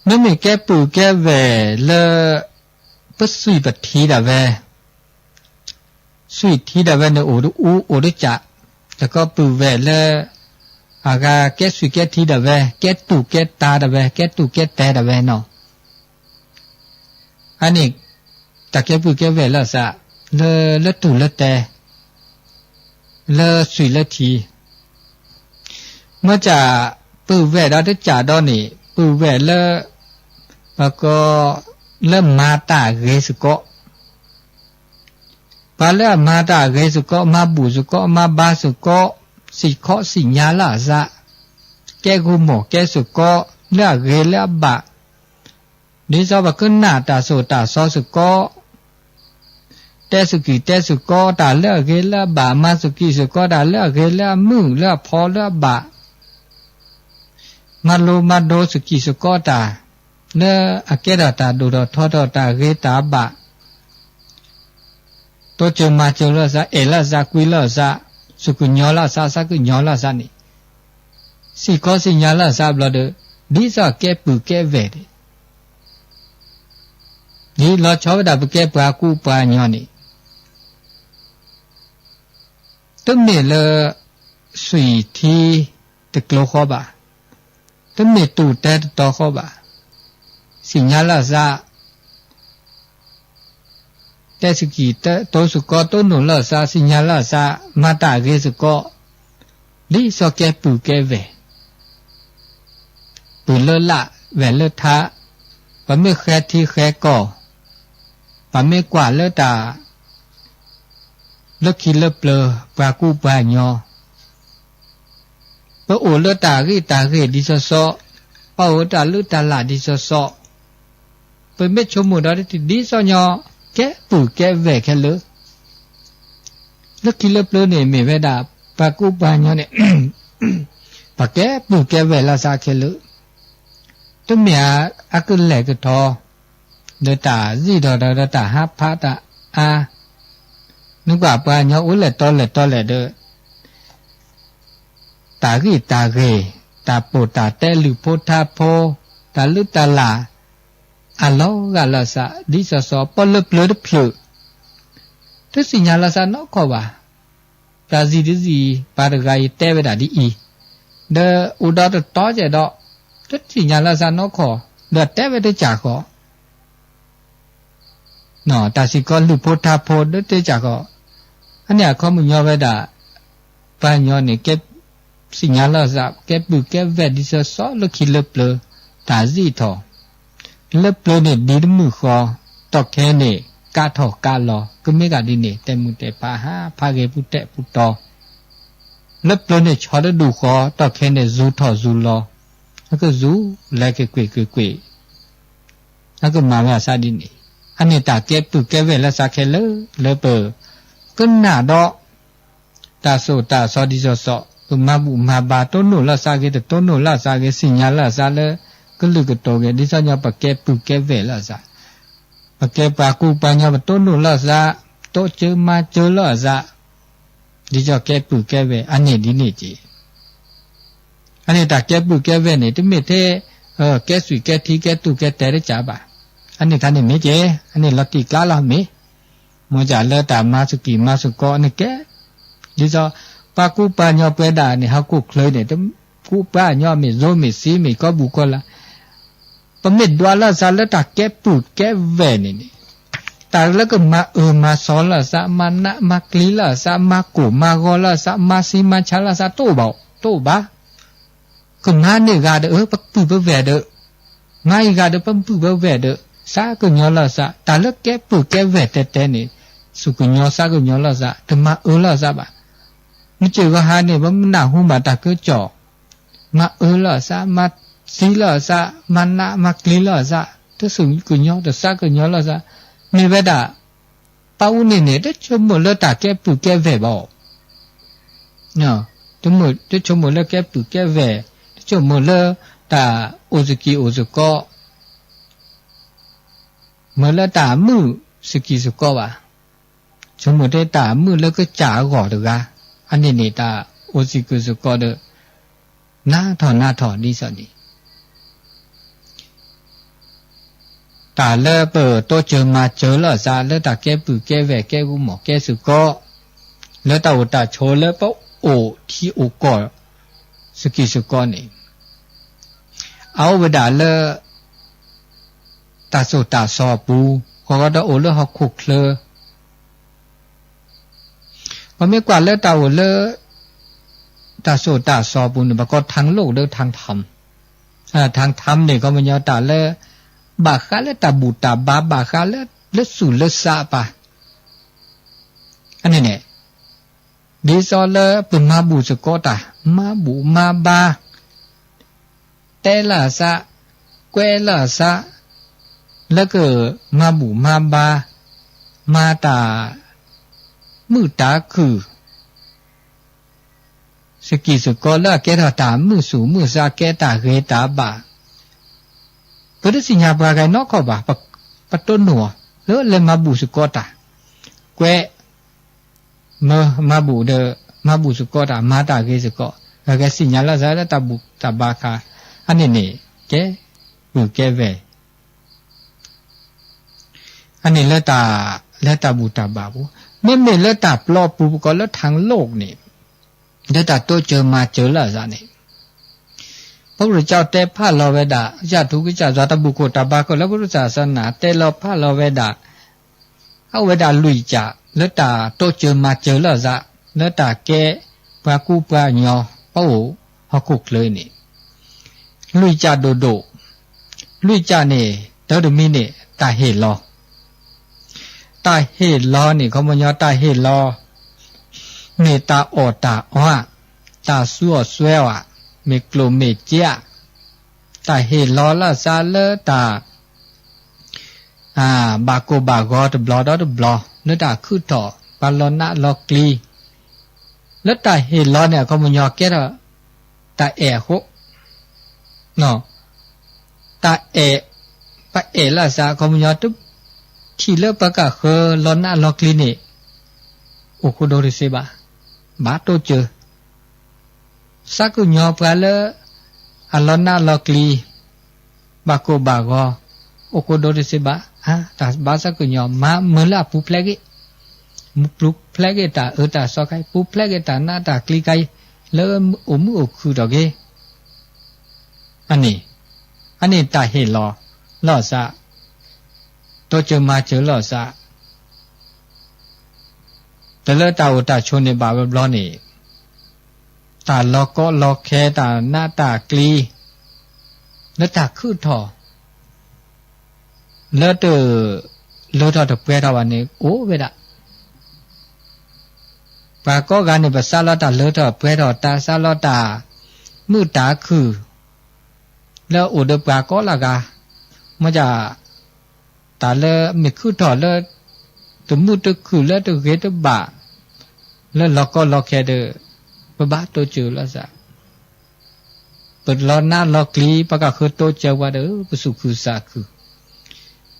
မ့မ့ၢ်ကဲပုၢ်ကဲဝဲၢ်လၢ ပသွံၣ်ပထံဒၣ်ဝဲ, သွံၣ်ထံဒၣ်ဝဲန့ၣ် အိၣ်တအူအိၣ်တကၢ်, တကီပုၢ်ဝဲၢ်လၢ အဂၤကဲသွံၣ်ကဲထံဒၣ်ဝဲ, ကဲတူၢ်ကဲတၢ်ဒၣ်ဝဲ, ကဲတူၢ်ကဲတဲာ်ဒၣ်ဝဲနီၤ, အန့ၣ် တၢ်ကဲပုၢ်ကဲဝဲၢ်လၢအသး, လၢ လၢတူၢ်လၢတဲာ်, လၢသွံၣ်လၢထံ, မ့ၢ်ကၢ် ပုၢ်ဝဲၢ်ဒီးတကၢ်ဒီးန့ၣ် ပုၢ်ဝဲၢ်လၢ ပကိး လၢမၤတၢ်ဂ့ၤစ့ၢ်ကီး, ပှၤလၢအမၤတၢ်ဂ့ၤစ့ၢ်ကီး, မၤဘူၣ်စ့ၢ်ကီး, မၤဘါစ့ၢ်ကီး, စံးခီၣ်စံးညါလၢအသး, ကဲဂိၢ်မီၢ်ကဲစ့ၢ်ကီး, လၢအဂ့ၤလၢအဘၣ်, ဒ်သိးပကနၣ်တၢ်သိၣ်တၢ်သီစ့ၢ်ကီး, တဲစ့ၢ်ကီးတဲစ့ၢ်ကီး တၢ်လၢအဂ့ၤလၢအဘၣ်, မၤစ့ၢ်ကီးစ့ၢ်ကီး တၢ်လၢအဂ့ၤလၢအဖှီၣ်လၢအဘၣ်, မၤလိမၤဒိစ့ၢ်ကီးစ့ၢ်ကီးတၢ် လၢအကဲထီၣ်တၢ်ဒိၣ်ထီၣ်ထီထီၣ် တၢ်ဂ့ၤတၢ်ဘၣ်, တိစၢၤမၤစၢၤလၢအသး, အဲၣ်လၢအသး, ကွံလၢအသး, သူၣ်ကညီၤလၢအသး, သးကညီၤလၢအသးန့ၣ်, စံးခီၣ်စံးညါလၢအသးဘျီဒီး, ဒ်သိးကဲပုၢ်ကဲဝဲၢ်န့ၣ်, ဒ်လီၤဆီဝဲဒၣ်ပကဲပှၤကူပှၤကညီန့ၣ်, တမ့ၢ်လၢ သွံၣ်ထံတကျိဃီဘၣ်, တမ့ၢ်တူၢ်တဲတတီဃီဘၣ်, သ့ၣ်ညါလၢအသး, တဲစ့ၢ်ကီး တိစ့ၢ်ကီး တိၢ်နီၣ်လၢအသး, သ့ၣ်ညါလၢအသး, မၤတၢ်ဂ့ၤစ့ၢ်ကီး, ဒ်သိးကဲပုၢ်ကဲဝဲၢ်, ပုၢ်လၢ်လၢ်, ဝဲၢ်လၢထါ, ပမ့ၢ်ဃဲထံဃဲကီၢ်, ပမ့ၢ်ကွၢ်လၢတၢ် လၢခံလၢပျၢၤ ပှၤကူပှၤညီ, ပအိၣ်လၢတၢ်ဂ့ၢ်တၢ်ဂ့ၤဒ်သိးသိး, ပအိၣ်လၢတၢ်လုၢ်တၢ်လၢ်ဒ်သိးသိး, ပမ့ၢ်ဆိကမိၣ်ဒီးဒ်သိးညီ ကဲပုၢ်ကဲဝဲၢ်ခဲလၢာ် လၢခံလၢပျၢၤန့ၣ် မ့ၢ်ဝဲဒၣ် ပှၤကူပှၤညီန့ၣ် ပကဲပုၢ်ကဲဝဲၢ်လီၤသးခဲလၢာ်, တမ့ၢ်အကလဲၤကထီ ဒီးတၢ်စံၣ်ထီၣ်ဒီးတၢ်ဟးဖးတၢ်အါ, နကွၢ်ပှၤကညီအိၣ်လဲၣ်တီလဲၣ်တီလဲၣ်ဒီး တၢ်ဂ့ၢ်တၢ်ဂ့ၤ, တၢ်ပိာ်တၢ်တဲလုၢ်ဖိထါဖိ, တၢ်လုၢ်တၢ်လၢ် အလီၤဂာ်လီၤသး ဒ်သိးသိး ပီၣ်လၢပျၢၤတဖျၢၣ် တသ့ၣ်ညါလီၤသးနီၢ်ကီၢ်ဘၣ်. ပှၤစံးတစံး ပှၤတဂၤအံၤတဲဝဲဒၣ်ဒ်အံၤ, ဒီးအိၣ်ဒီးတတီကဲဒီး တသ့ၣ်ညါလီၤသးနီၢ်ကီၢ်, ဒီးတဲဝဲတကးဃီ တၢ်စ့ၢ်ကီးလုၢ်ဖိထါဖိဒီးတဲကးဃီ, အန့ၣ်အခီပညီဝဲဒၣ် ပှၤကညီန့ၣ် ကဲသ့ၣ်ညါလီၤသး ကဲပုၢ်ကဲဝဲၢ်ဒ်သိးသိးလၢခံလၢပျၢၤ တၢ်စံၣ်ထီၣ်, လၢပျၢၤန့ၣ်ဒ်တမုၢ်ဃီ, တီၢ်ခဲန့ၣ် ကးထီၣ်ကးလီၤ ကမ့ၢ်ဂ့ၤဒ်န့ၣ် တဲမုာ်တဲဖးဟးဖးဂ့ၤပူၤတဲာ်ပူၤတီၤ, လၢပျၢၤန့ၣ်ဆီတဒူၣ်ဃီ တီၢ်ခဲန့ၣ် စူၤထီၣ်စူၤလီၤ, အကစူၤလဲၤက့ၤကွ့ၢ်ကွ့ၢ်ကွ့ၢ် အကမၤဝဲအသးဒ်န့ၣ်, အန့ၣ်တၢ်ကဲပုၢ်ကဲဝဲၢ်လၢသးခဲလၢာ် လၢပကနၣ်ဒီး တၢ်သိၣ်တၢ်သီဒ်သိးသိး ပမၤဘူၣ်မၤဘါ တိၢ်နီၣ်လၢသးဂ့ၤ တတိၢ်နီၣ်လၢသးဂ့ၤ သ့ၣ်ညါလၢသးလၢ ကလုာ်ကတိၤဂ့ၤ ဒ်သိးညီ ပကဲပုၢ်ကဲဝဲၢ်လၢသး, ပကဲပှၤကူပှၤညီ ပတိၢ်နီၣ်လၢသး, တိစၢၤမၤစၢၤလၢသး, ဒ်သိးကဲပုၢ်ကဲဝဲၢ် အန့ၣ်ဒ်န့ၣ်က့ၤ အန့ၣ်တၢ်ကဲပုၢ်ကဲဝဲၢ်န့ၣ် တမ့ၢ်ထဲ ကဲသွံၣ်ကဲထံကဲတူၢ်ကဲတဲာ်တကးဘၣ်, အန့ၣ်ခါန့ၣ်မ့ၢ်က့ၤ အန့ၣ်လီၤတံၢ်ကျါလီၤမ့ၢ်, မ့ၢ်ကလၢတၢ်မၤသကံၢ်မၤသကိးန့ၣ်ကဲ, ဒ်သိး ပှၤကူပှၤညီပဝဲဒၣ်န့ၣ် ဟီၣ်ခိၣ်ချၢန့ၣ် ကူပှၤညီမ့ၢ်စိမ့ၢ်စ့မ့ၢ်ကီၢ်ဘူၣ်ကီၢ်လါ ပမ့ၢ်ဒွးလၢသးလၢတၢ်ကဲပုၢ်ကဲဝဲၢ်န့ၣ်န့ၣ်, တၢ်လၢကမၤအၢမၤသီလၢသး မၤနးမၤကျံလၢသး မၤကိၢ်မၤဂီၤလၢသး မၤသံမၤဆါလၢသး တအိၣ်ဘၣ် တအိၣ်ဘၣ်, ကမၤန့ၢ်ဂၤဒီး ပပုၢ်ပဝဲၢ်ဒီး, မၤအံၤဂၤဒီး ပပုၢ်ပဝဲၢ်ဒီး သးကညီၤလၢသး တၢ်လၢကဲပုၢ်ကဲဝဲၢ်တဲတဲန့ၣ်, သူၣ်ကညီၤသးကညီၤလၢသး တမၤအၢလၢသးဘၣ်, နစၢၢ်ကီဟါန့ၣ် ပမ့ၢ်နၢ်ဟူဘၣ်တၢ်ကၢကၠီၣ် မၤအၢလၢအသး မၤသံလၢအသး မၤနးမၤကျံလၢအသး တသူၣ်ကညီၤတသးကညီၤလၢအသး မ့ၢ်ဝဲဒၣ် ပၢ်အူန့ၣ်န့ၣ် တဆိကမိၣ်လၢတၢ်ကဲပုၢ်ကဲဝဲၢ်ဘၣ်, တဆိကမိၣ်လၢကဲပုၢ်ကဲဝဲၢ်, တဆိကမိၣ်လၢတၢ်အိၣ်သကံၢ်အိၣ်သကိး မ့ၢ်လၢတၢ်မုာ်သကံၢ်သကိးဘၣ်, ဆိကမိၣ်ထဲတၢ်မုာ်လၢကစၢ်အဂီၢ်တဂၤ, အန့ၣ်န့ၣ်တၢ်အိၣ်သကံၢ်အိၣ်သကိးဒီး နးထီၣ်နးထီၣ်ဒ်သိးန့ၣ် တၢ်လၢပတိစၢၤမၤစၢၤလၢအသး လၢတၢ်ကဲပုၢ်ကဲဝဲၢ်ကဲဂူမီၢ်ကဲသကိး, လၢတၢ်အိၣ်တၢ်ဆိးလၢပအိၣ်ထံအိၣ်ကီၢ်သကံၢ်သကိးန့ၣ်, အအိၣ်ဝဲဒၣ်လၢ တၢ်သိၣ်တၢ်သီအပူၤ, ဃီဃီဒီးအိၣ်လၢဟီၣ်ခိၣ်ချၢ ပမ့ၢ်ကွၢ်လၢတၢ်အိၣ်လၢ တၢ်သိၣ်တၢ်သီအပူၤန့ၣ် ပကိး ทางโลก ဒီး ทางธรรม, ทางธรรม န့ၣ် ခီပညီတၢ်လၢ ဘၣ်ဃးလၢတၢ်ဘူၣ်တၢ်ဘါ ဘၣ်ဃးလၢ လၢသူၣ်လၢသးအပၢ်, အန့ၣ်န့ၣ် ဒ်သိးလၢပမၤဘူၣ်သကိးတၢ် မၤဘူၣ်မၤဘါ တဲလၢအသး, ကွဲလၢအသး, လၢကမၤဘူၣ်မၤဘါ, မၤတၢ်မုာ်တၢ်ခုၣ် သကံၢ်သကိးလၢအကဲထီၣ်တၢ်မုာ်သူၣ်မုာ်သး ကဲတၢ်ဂ့ၤတၢ်ဘၣ်, ပတသ့ၣ်ညါပှၤဂၤနီတခီၣ်ဘၣ်, ပတိၢ်နီၣ်အီၤ လၢလဲၤမၤဘူၣ်သကိးတၢ်, ကွဲ မၤဘူၣ်ဒီး မၤဘူၣ်သကိးတၢ် မၤတၢ်ဂ့ၤသကိး, ပှၤဂၤသ့ၣ်ညါလၢသးလၢတၢ်ဘူၣ်တၢ်ဘါခါ, အန့ၣ်န့ၣ် ကဲပုၢ်ကဲဝဲၢ် အန့ၣ်လၢတၢ် လၢတၢ်ဘူၣ်တၢ်ဘါပူၤ, မ့မ့ၢ်လၢတၢ်ပျီပူၤ ပကိးလၢ ทางโลก န့ၣ်, လၢတၢ်တိစၢၤမၤစၢၤလၢအသးန့ၣ်, ပဝဲကစၢ်တဲဖးလီၤဝဲဒၣ် ကစၢ်ထူကစၢ်ယွၤ တၢ်ဘူၣ်ခိၣ်တၢ်ဘါခိၣ်လၢပဝဲကစၢ်သးနါ တဲလီၤဖးလီၤဝဲဒၣ် အဝဲဒၣ်လွံၢ်ကၠၢ် လၢတၢ်တိစၢၤမၤစၢၤလၢအသး လၢတၢ်ကဲပှၤကူပှၤကညီ ပအိၣ်ဟီၣ်ခိၣ်ချၢအံၤန့ၣ်, လွံၢ်ကၠၢ်ဒိၣ်ဒိၣ်, လွံၢ်ကၠၢ်န့ၣ် တၢတမံၤန့ၣ် တၢ်ဟ့ၣ်လီၤ. တၢ်ဟ့ၣ်လီၤန့ၣ် ခီပညီတၢ်ဟ့ၣ်လီၤ မ့ၢ်တၢ်အီၣ်တၢ်အီ, တၢ်စူအီၣ်စွဲအီၣ်ဧါ, မ့ၢ်ကျိၣ်မ့ၢ်စ့ဧါ, တၢ်ဟ့ၣ်လီၤလီၤစးလၢတၢ် ဘၣ်ကိၢ်ဘၣ်ဂီၤတဘျီဒီးတဘျီ လၢတၢ်ခုၣ်ထီၣ် ပှၤလီၤနးလီၤကျံ, လၢတၢ်ဟ့ၣ်လီၤန့ၣ် အခီပညီကဲထီၣ် တၢ်အဲၣ်အဃိ, တၢ်အဲၣ်, ပအဲၣ်လီၤစး အခီပညီ တထံၣ်လၢပှၤကဃၢၤလီၤနးလီၤကျံန့ၣ် အိၣ်ခိးဒိတသ့ဘၣ်, ဘၣ်တိစၢၤ သးကညီၤပှၤလၢ အလီၤနးလီၤကျံ, ဘၣ်ကိၢ်ဘၣ်ဂီၤ, အိၣ်ခိးဒိတသ့ဘၣ်, တၢ်ဘါသးကညီၤ မၤမုာ်လၢအပူၤဖျဲးဂ့ၤ, ပူၤဖျဲးဂ့ၤတၢ်အၢတၢ်သီခါအံၤ, ပူၤဖျဲးဂ့ၤတၢ်နးတၢ်ကျံခါအံၤ, လၢအိၣ်မုာ်အိၣ်ခုၣ်ထီၣ်က့ၤ အန့ၣ်, အန့ၣ်တၢ်ဟ့ၣ်လီၤလီၤစး, တိစၢၤမၤစၢၤလီၤစး, တလၢတၢ်အိၣ်တၢ်ဆိးန့ၣ်ဘၣ်ဝဲဘျီန့ၣ်, တၢ်လီၤကီလီၤခဲ တၢ်နးတၢ်ကျံ လၢတၢ်ခုၣ်ထီၣ် လၢတ လၢထီၣ်တပှဲၤထီၣ်ဘၣ်န့ၣ် အိၣ်ဝဲဒၣ်. ပှၤကိးဂၤန့ၣ် ပစးလီၤတၢ်လၢထီၣ်ပှဲၤထီၣ် တၢ်စးလီၤတၢ်မုာ်တၢ်ခုၣ် လၢအိၣ်ဒီးပှၤကိးလၢဂၤ, မ့ၢ်ဒ် တၢ်လၢမ့ၢ်ခုၣ်ထီၣ်လၢ တမုာ်တခုၣ်လၢတဂ့ၤတဘၣ် လၢလီၤကီလီၤခဲဒီး ပဘၣ်တိစၢၤလီၤစး. ပလီၤနးလီၤကျံ ပှၤကဃၢၤတိစၢၤပှၤဒီး ပသူၣ်ခုသးခု,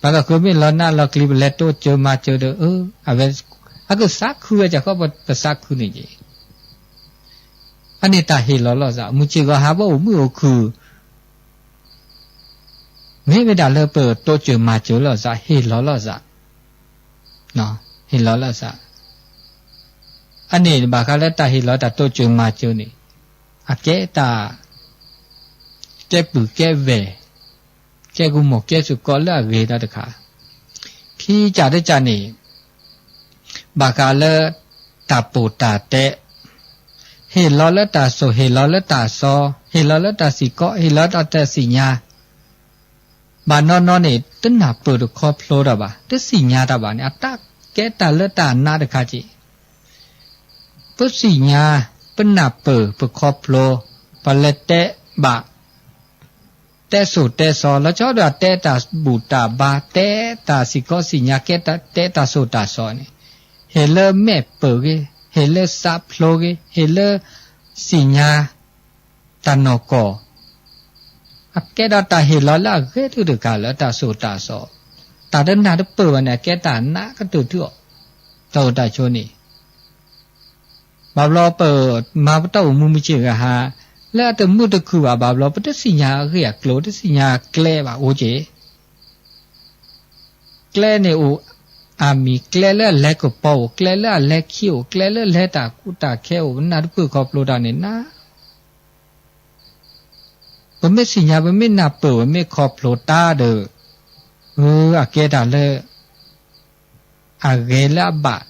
ပှၤကဃၢၤမ့ၢ်လီၤနးလီၤကျံ ပလဲၤတိစၢၤမၤစၢၤဒီး အဝဲ အကသးခုဝဲ ကဃီပသးခုန့ၣ်က့ၤ. အန့ၣ်တၢ်ဟ့ၣ်လီၤလီၤစး မုၢ်ဆ့ၣ်ဂီၤဟါ ပအိၣ်မုာ်အိၣ်ခုၣ် မ့ၢ်ဝဲဒၣ်လၢပတိစၢၤမၤစၢၤလီၤစး ဟ့ၣ်လီၤလီၤစး, ဟ့ၣ်လီၤလီၤစး. အန့ၣ်ဘၣ်ဃးလၢတၢ်ဟ့ၣ်လီၤတၢ်တိစၢၤမၤစၢၤန့ၣ် အကဲတၢ် ကဲပုၢ်ကဲဝဲၢ် ကဲကမီၤကဲစ့ၢ်ကီးလၢအဂ့ၤတၢ်တခါ, ခံကၢ်တကၢ်န့ၣ် ဘၣ်ဃးလၢ တၢ်ပိာ်တၢ်တဲ, ဟ့ၣ်လီၤလၢတၢ်စိာ် ဟ့ၣ်လီၤလၢတၢ်စီ, ဟ့ၣ်လီၤလၢတၢ်စံၣ်ကီး ဟ့ၣ်လီၤလၢတၢ်တသ့ၣ်ညါ, ဘၣ်နီၢ်နီၢ်န့ၣ် တနၢ်ပၢၢ်တခီဖျိတၢ်ဘၣ် တသ့ၣ်ညါတၢ်ဘၣ်န့ၣ် အတၢ်ကဲတၢ်လၢတၢ်နးတခါက့ၤ. ပသ့ၣ်ညါ ပနၢ်ပၢၢ်ပခီဖျိ ပလဲၤတဲဘၣ် တဲစိာ်တဲစီ လီၤဆီဒၣ်တဲတၢ်ဘူၣ်တၢ်ဘါ တဲတၢ်စံၣ်ကီးသ့ၣ်ညါ ကဲတဲတၢ်စိာ်တၢ်စီန့ၣ် ဟ့ၣ်လၢမဲာ်ပၢၢ်ဂ့ၤ ဟ့ၣ်လၢစးဖျိဂ့ၤ ဟ့ၣ်လၢ သ့ၣ်ညါ တၢ်နီၢ်ကီၢ် အကဲဒီးတၢ်ဟ့ၣ်လီၤလၢအဂ့ၤထုတခါလၢတၢ်စိာ်တၢ်စီ, တၢ်တနၢ်တပၢၢ်ဘၣ်န့ၣ် အကဲတၢ်နးကတၢၢ်ထုအီၤ, တၢ်အိၣ်တၢ်ဆိးန့ၣ် ဘၣ်ဘျီပမၤပတၢ်အိၣ်မူမုၢ်ဆ့ၣ်ဂီၤဟါ လၢအတမုာ်တခုၣ်ဘၣ် ဘၣ်ဘျီပတသ့ၣ်ညါအဂ့ၢ်အကျိၤ တသ့ၣ်ညါကျဲဘၣ်အိၣ်က့ၤ ကျဲန့ၣ်အိၣ်အါမံၤ ကျဲလၢအလဲၤကပီၤအိၣ် ကျဲလၢအလဲၤခံအိၣ် ကျဲလၢလဲၤတၢ်ကူတၢ်ခဲအိၣ် ပနၢ်တပၢၢ်ခီဖျိတၢ်န့ၣ်နး ပမ့ၢ်သ့ၣ်ညါ ပမ့ၢ်နၢ်ပၢၢ် ပမ့ၢ်ခီဖျိတၢ်ဒီး အကဲတၢ်လၢ အဂ့ၤလၢအဘၣ်,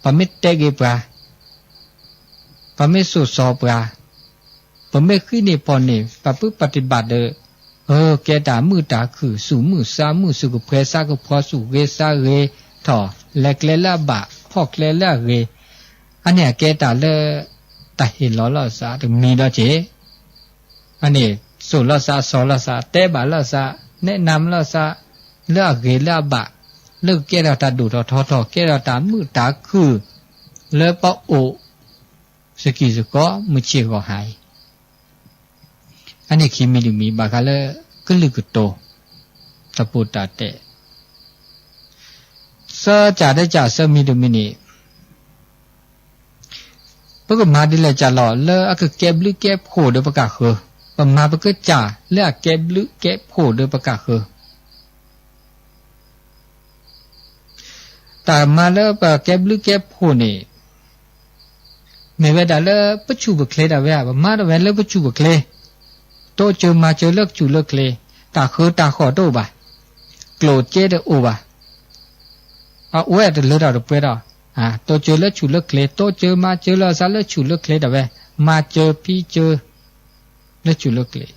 ပမ့ၢ်တဲက့ၤပှၤ, ပမ့ၢ်စိာ်စီၤပှၤ, ပမ့ၢ်ဃ့န့ၢ်ဖီၣ်န့ၢ် ပပုၢ်ပတံၢ်ဘၣ်ဒီး ကဲတၢ်မုာ်တၢ်ခုၣ် သူၣ်မုာ်သးမုာ် သူၣ်ကဖှဲသးကဖှီ သူၣ်ဂ့ၤသးဂ့ၤထီၣ် လဲၤကျဲလၢအဘၣ် ဖီၣ်ကျဲလၢအဂ့ၤ, အန့ၣ်အကဲတၢ်လၢ တၢ်ဟ့ၣ်လီၤလီၤစးတမံၤဒီးက့ၤ အန့ၣ် စိာ်လီၤစး စီၤလီၤစး တဲဘၣ်လီၤစး နဲၣ်နၤလီၤစး လၢအဂ့ၤလၢအဘၣ် လၢကကဲထီၣ်တၢ်ဒိၣ်ထီၣ်ထီထီၣ် ကဲထီၣ်တၢ်မုာ်တၢ်ခုၣ် လၢပအိၣ် စကံၢ်စကီးမုၢ်ဆ့ၣ်ဂီၤဟါအံၤ အန့ၣ်ခံမံၤတမံၤ ဘၣ်ဃးလၢကလုာ်ကတိၤ တၢ်ပိာ်တၢ်တဲ သၢကၢ်တကၢ် သၢမံၤတမံၤန့ၣ် ပကမၤဒ်လဲၣ်ကၢ်လီၤ လၢအကကဲဘျုးကဲဖှိၣ်ဒီးပကဃၢၤ, ပမၤပကစၢ်လၢအကဲဘျုးကဲဖှိၣ်ဒီးပကဃၢၤ တၢ်မၤလၢပကဲဘျုးကဲဖှိၣ်န့ၣ် မ့ၢ်ဝဲဒၣ်လၢပဆူၣ်ပချ့ဒၣ်ဝဲဧါ, ပမၤဒၣ်ဝဲလၢပဆူၣ်ပချ့, တိစၢၤမၤစၢၤလၢကဆူၣ်လၢချ့, တၢ်ဃၢတၢ်ဃီၣ်တအိၣ်ဘၣ်, ကျိၣ်စ့တအိၣ်ဘၣ်, အအိၣ်ဝဲတလၢထီၣ်တပှဲၤထီၣ်, တိစၢၤလၢဆူၣ်လၢချ့, တိစၢၤမၤစၢၤလီၤစၢ်လၢဆူၣ်လၢချ့ဒၣ်ဝဲ, မၤစၢၤဖံးစၢၤ လၢဆူၣ်လၢချ့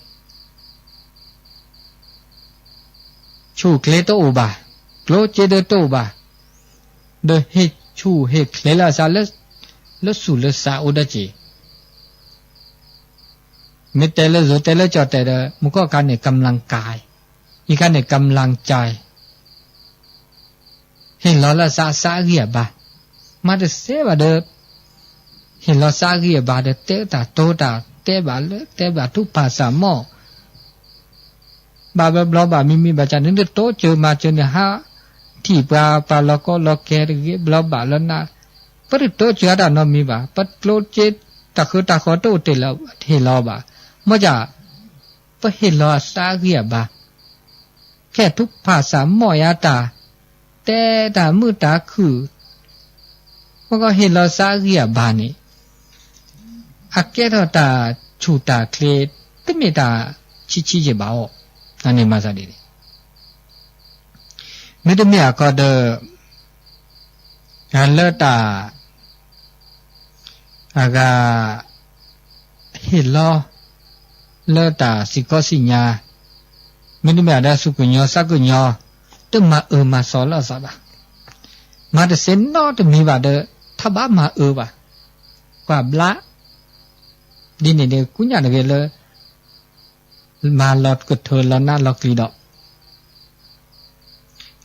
ဆူၣ်ချ့တအိၣ်ဘၣ်, ကျိၣ်စ့ဒၢတအိၣ်ဘၣ်, ဒီးဟ့ၣ်ဆူၣ်ဟ့ၣ်ချ့လၢအသးလၢ, လၢဆူၣ်လၢသးအိၣ်ဒီးက့ၤ, မ့ၢ်တဲလၢယိၤတဲလၢကၠီၣ်တဲာ်ဒီး မူခိၣ်ခါန့ၣ် กำลังกาย, အံၤခါန့ၣ် กำลังใจ ဟ့ၣ်လီၤလၢသးအသးအဂံၢ်အဘါ, မၤတသ့ဘၣ်ဒီး, ဟ့ၣ်လီၤသးအဂံၢ်အဘါဒီး တဲတၢ်တိၤတၢ်တဲဘၣ်လၢ တဲဘၣ်ထူၣ်ဖးသးမီၢ်, ဘၣ်ဘျီဘျီဘၣ်မံမံဘၣ်ကန့ၣ် တတိစၢၤမၤစၢၤန့ၣ် ဟးထံၣ်ပှၤ ပှၤလီၤကီလီၤခဲတဂ့ၤဘျီဘၣ်လၢနၤ, ပတတိစၢၤတၢ်နီတမံၤဘၣ်, ပကျိၣ်စ့တၢ်ဃုတၢ်ဃီတအိၣ်တ့ၢ်လၢ ဟ့ၣ်လီၤဘၣ်, မ့ၢ်ဒ် ပဟ့ၣ်လီၤအသးအဂံၢ်အဘါ, ခဲထူၣ်ဖးသးမီၢ်ယါတၢ်, တဲတၢ်မုာ်တၢ်ခုၣ်, မ့ၢ်ကဟ့ၣ်လီၤသးအဂံၢ်အဘါန့ၣ်, အကဲထီၣ်တၢ်ဆူၣ်တၢ်ချ့, တမ့ၢ်တၢ်ဆံးဆံးယံာ်ဘၣ်အီၤ, န့ၣ်မၤသးဒ်န့ၣ်, မ့တမ့ၢ်အခီဒီး, လၢတၢ် အဂၤ ဟ့ၣ်လီၤ လၢတၢ်စံၣ်ခီစံၣ်ညါ, မ့တမ့ၢ်ဒီးသူၣ်ကညီၤသးကညီၤ, တမၤအၢမၤသီလၢအသးဘၣ်, မၤတသ့နီတမံၤဘၣ်ဒီး ထီၣ်ဘၣ်မၤအၢဘၣ်, ကွၢ်ဘျါ, ဒ်န့ၣ်ဒီး ကူညၣ်တဂ့ၤလၢ မၤလီၤကထၢလီၤနးလီၤကျံၤဒီး,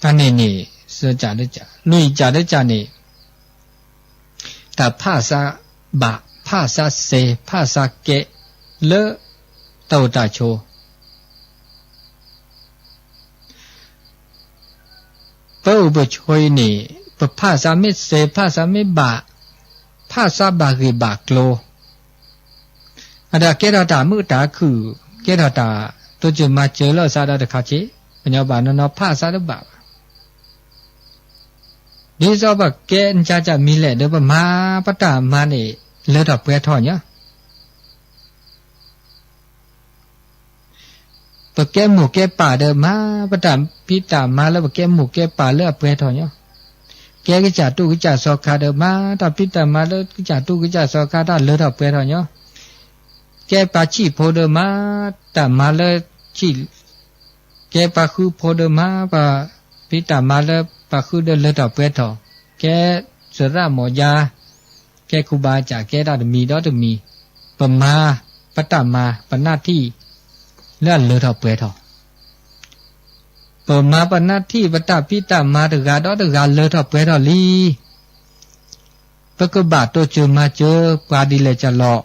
အန့ၣ်န့ၣ် သၢကၢ်တကၢ်, လွံၢ်ကၢ်တကၢ်န့ၣ်, တၢ်ဖးသးဘၣ်, ဖးသးစဲး, ဖးသးကဲ, လၢတၢ်အိၣ်တၢ်ဆိး ပအိၣ်ပဆိးအံၤန့ၣ်, ပဖးသးမ့ၢ်စဲး ဖးသးမ့ၢ်ဘၣ်, ဖးသးဘၣ်ဂ့ၢ်ဘၣ်ကျိၤ, အဒီးကဲထီၣ်တၢ်မုာ်တၢ်ခုၣ်, ကဲထီၣ်တၢ်တိစၢၤမၤစၢၤလၢအသးဒီးတခါဆ့, ပညီဘၣ်နီၢ်နီၢ်ဖးသးတဘၣ်ဘၣ်. ဒ်သိးပကဲနကၢ်ကၢ်မံၤလဲၣ်ဒီး ပမၤပတၢ်မၤန့ၣ် လၢထီၣ်ပှဲၤထီၣ်ညီ ပကဲမိၢ်ကဲပၢ်ဒီး မၤပတၢ်ဖံးတၢ်မၤလၢပကဲမိၢ်ကဲပၢ်လၢအပှဲၤထီၣ်ညီ, ကဲကစၢ်တူၢ်ကစၢ်စီၤခါဒီး မၤတၢ်ဖံးတၢ်မၤလၢကစၢ်တူၢ်ကစၢ်စီၤခါတၢ်လၢထီၣ်ပှဲၤထီၣ်ညီ, ကဲပှၤဆံၣ်ဖိဒီး မၤတၢ်မၤလၢဆံၣ်, ကဲပှၤဃုဖိဒီး မၤပှၤဖံးတၢ်မၤလၢပှၤဃုဒီးလၢထီၣ်ပှဲၤထီၣ်, ကဲသရၣ်မီၢ်ယါ ကဲခူဘၣ်ကၢ် ကဲတၢ်တမံၤဒီးတမံၤ, ပမၤပတၢ်မၤ ပနၢ်ထံၣ် လၢအလၢထီၣ်ပှဲၤထီၣ်, ပမၤပနၢ်ထံၣ် ပတၢ်ဖံးတၢ်မၤတဂၤဒီးတဂၤလၢထီၣ်ပှဲၤထီၣ်လံ, ပကဘၣ်တိစၢၤမၤစၢၤပှၤဒ်လဲၣ်ကလီၤ,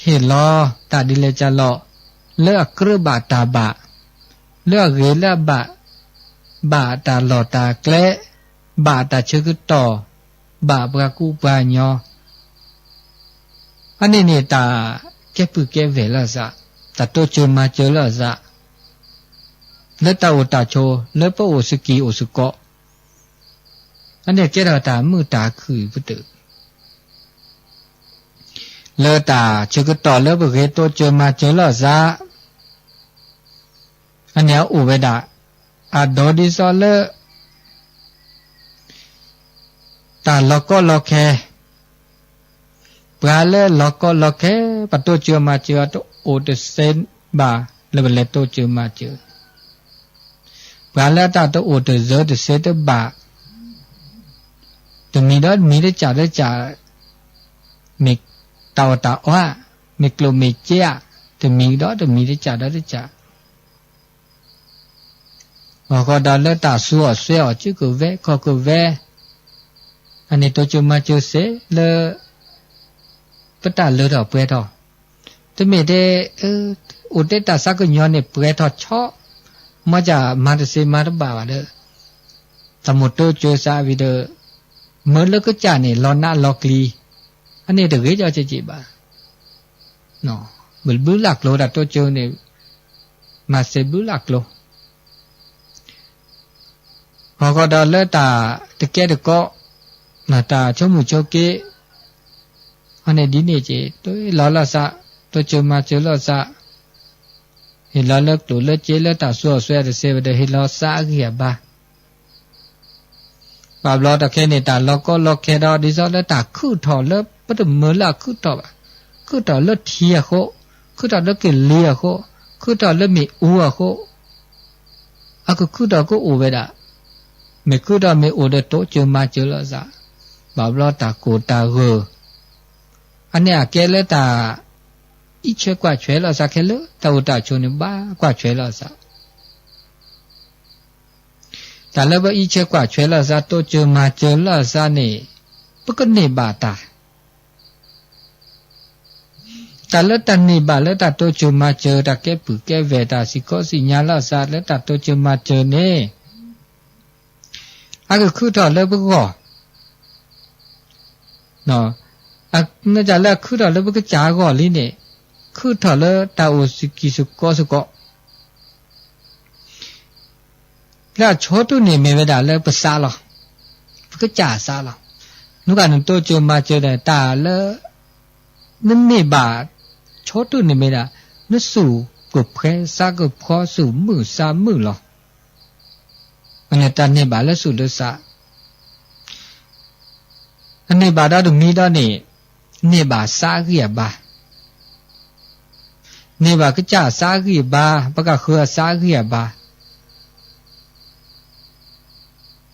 ဟ့ၣ်လီၤတၢ်ဒ်လဲၣ်ကလီၤ, လၢအကြၢးဘၣ်တၢ်ဘၣ်, လၢအဂ့ၤလၢအဘၣ်, ဘၣ်တၢ်လီၢ်တၢ်ကျဲ, ဘၣ်တၢ်ဆၢကတီၢ်, ဘၣ်ပှၤကူပှၤကညီ, အန့ၣ်န့ၣ် တၢ်ကဲပုၢ်ကဲဝဲၢ်လၢအသး, တၢ်တိစၢၤမၤစၢၤလၢအသး, လၢတၢ်အိၣ်တၢ်ဆိး လၢပအိၣ်သကံၢ်အိၣ်သကိး, အန့ၣ်ကဲထီၣ်တၢ်မုာ်တၢ်ခုၣ်ပတုာ်, လၢတၢ်ဆၢကတီၢ်လၢပဂ့ၤတိစၢၤမၤစၢၤလၢအသး, အန့ၣ်အအိၣ်ဝဲဒၣ် အဒိဒ်သိးလၢ တၢ်လီၤကီလီၤခဲ, ပှၤလၢလီၤကီလီၤခဲ ပတိစၢၤမၤစၢၤအတအိၣ်တသ့ဘၣ်လၢပလဲၤတိစၢၤမၤစၢၤ, ပှၤလၢတၢ်တအိၣ်တစၢၤတသ့တဘၣ်, တမံၤဒီးတမံၤတကၢ်ဒီးတကၢ်, မ့ၢ်တၢ်အီၣ်တၢ်အီဧါ, မ့ၢ်ကျိၣ်မ့ၢ်စ့ဧါ, တမံၤဒီးတမံၤတကၢ်ဒီးတကၢ် အဃိဒီးလၢတၢ်သူအီၣ်စွဲအီၣ် စုကဝဲၤခီၣ်ကဝဲၤ, အန့ၣ်တိစၢၤမၤစၢၤစ့ၢ်လၢ ပတၢ်လၢထီၣ်ပှဲၤထီၣ်, တမ့ၢ်တဲ အိၣ်တ့ၢ်တၢ်သးကညီၤန့ၣ် ပှဲၤထီၣ်ဆီ, မ့ၢ်ကမၤတသ့မၤတဘၣ်ဘၣ်ဒီး တၢ်မိၣ်တိစၢၤသးဝံၤဒီး မၢလၢကစၢ်န့ၣ် လီၤနးလီၤကျံၤ, အန့ၣ်တဂ့ၤကီကက့ၤဘၣ်. ဘုလၢ်ကျိၤတၢ်တိစၢၤန့ၣ် မၤသ့ဘုလၢ်ကျိၤ အဃိဒီးလၢတၢ်တကဲတကိး, တၢ်ဆိကမိၣ်ဆိက့ၤ, အန့ၣ်ဒ်န့ၣ်က့ၤ တိလီၤလၢသး, တိစၢၤမၤစၢၤလၢသး, ဟ့ၣ်လီၤလၢကျိၣ်လၢစ့လၢတၢ်သူအီၣ်စွဲတသ့ဝဲဒီး ဟ့ၣ်လီၤသးအဂံၢ်အဘါ ဘၣ်ဘျီတၢ်ခဲန့ၣ် တၢ်လီၤကီလီၤခဲဒီး ဒ်သိးလၢတၢ်ခုၣ်ထီၣ်လၢပတမၢလၢအခုၣ်ထီၣ်ဘၣ်, ခုၣ်ထီၣ်လၢထံအဃိ, ခုၣ်ထီၣ်လၢကလံၤအဃိ, ခုၣ်ထီၣ်လၢမ့ၣ်အူအဃိ, အကခုၣ်ထီၣ်ကအိၣ်ဝဲဒၣ်, မ့ၢ်ခုၣ်ထီၣ်မ့ၢ်အိၣ်ဒီးတိစၢၤမၤစၢၤလိာ်သး, ဘၣ်ဘျီတၢ်ကိၢ်တၢ်ဂီၤ, အန့ၣ်အကဲလၢတၢ် အံးဆၢကွၢ်ဆၢလိာ်သးခဲလၢာ်, တၢ်အိၣ်တၢ်ဆိးန့ၣ် ဘၣ်ကွၢ်ဆၢလိာ်သး တၢ်လၢပအံးဆၢကွၢ်ဆၢလိာ်သး တိစၢၤမၤစၢၤလိာ်သးန့ၣ် ပကန့ၢ်ဘၣ်တၢ်, တၢ်လၢတၢ်န့ၢ်ဘၣ်လၢတၢ်တိစၢၤမၤစၢၤ တၢ်ကဲပုၢ်ကဲဝဲၢ် တၢ်စံးကီစံးညါလိာ်သးလၢတၢ်တိစၢၤမၤစၢၤန့ၣ် အကခုၣ်ထီၣ်လၢပဂီၢ်, မ့ၢ်တၢ်လၢအခုၣ်ထီၣ်လၢပကစၢ်အဂီၢ်လံန့ၣ်, ခုၣ်ထီၣ်လၢတၢ်အိၣ်စကံၢ်စကီစ့ၢ်ကီး လၢအဆိတူၢ်န့ၣ်မ့ၢ်ဝဲဒၣ်လၢပသးလီၤ, ပကစၢ်အသးလီၤ. နကနတိစၢၤမၤစၢၤဒီး တၢ်လၢ နန့ၢ်ဘၣ်ဆိတူၢ်န့ၣ်မ့ၢ်ဒၣ် နသူၣ်ကဖှဲသးကဖှီ သူၣ်မုာ်သးမုာ်လီၤ. အန့ၣ်တၢ်န့ၢ်ဘၣ်လၢသူၣ်လၢသး အန့ၢ်ဘၣ်ဒီးတမံၤဒီးန့ၣ်, န့ၢ်ဘၣ်သးအဂံၢ်အဘါ, န့ၢ်ဘၣ်ကစၢ်အသးအဂံၢ်အဘါ, ပကဃၢၤအသးအဂံၢ်အဘါ, ဃီ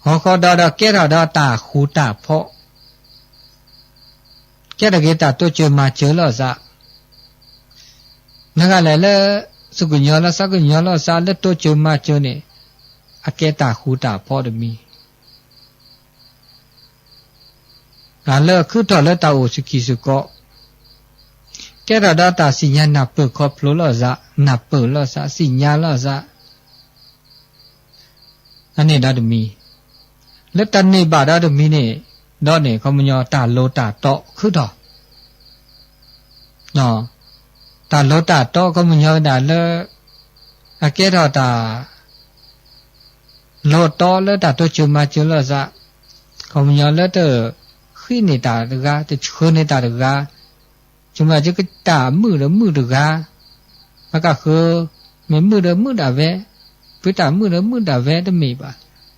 ဃီဒီးဒီးကဲထီၣ်ဒီးတၢ်ဃူတၢ်ဖိး, ကဲထီၣ်က့ၤတၢ်တိစၢၤမၤစၢၤလိာ်သး, နဂၤလဲၣ်လၢ သူၣ်ကညီၤလၢသးကညီၤလိာ်သး လၢတိစၢၤမၤစၢၤန့ၣ်, အကဲတၢ်ဃူတၢ်ဖိးတမံၤ တၢ်လၢအခုၣ်ထီၣ်လၢတၢ်အိၣ်စကံၢ်စကီး, ကဲထီၣ်ဒီးတၢ်သ့ၣ်ညါနၢ်ပၢၢ်ခီဖျိလိာ်သး, နၢ်ပၢၢ်လိာ်သး, သ့ၣ်ညါလိာ်သး, အန့ၣ်ဒီးတမံၤ, လၢတၢ်န့ၢ်ဘၣ်ဒီးတမံၤန့ၣ်, ဒီးန့ၣ် ခီပညီတၢ်လိၤတၢ်တီအခုၣ်ထီၣ် တၢ်လိၤတၢ်တီ ခီပညီဝဲဒၣ်လၢ အကဲထီၣ်တၢ် လိၤတီလၢတၢ်တိစၢၤမၤစၢၤလိာ်သး, ခီပညီလၢတဃံးန့ၢ်တၢ်တဂၤ, တဆှၢန့ၢ်တၢ်တဂၤ, ဆိကမိၣ်ကတၢ်မုာ်ဒီးမုာ်တဂၤ, အကဃၢၤ မ့ၢ်မုာ်ဒီးမုာ်ဒၣ်ဝဲ, ပှၤတၢ်မုာ်ဒီးမုာ်ဒၣ်ဝဲတမ့ၢ်ဘၣ်,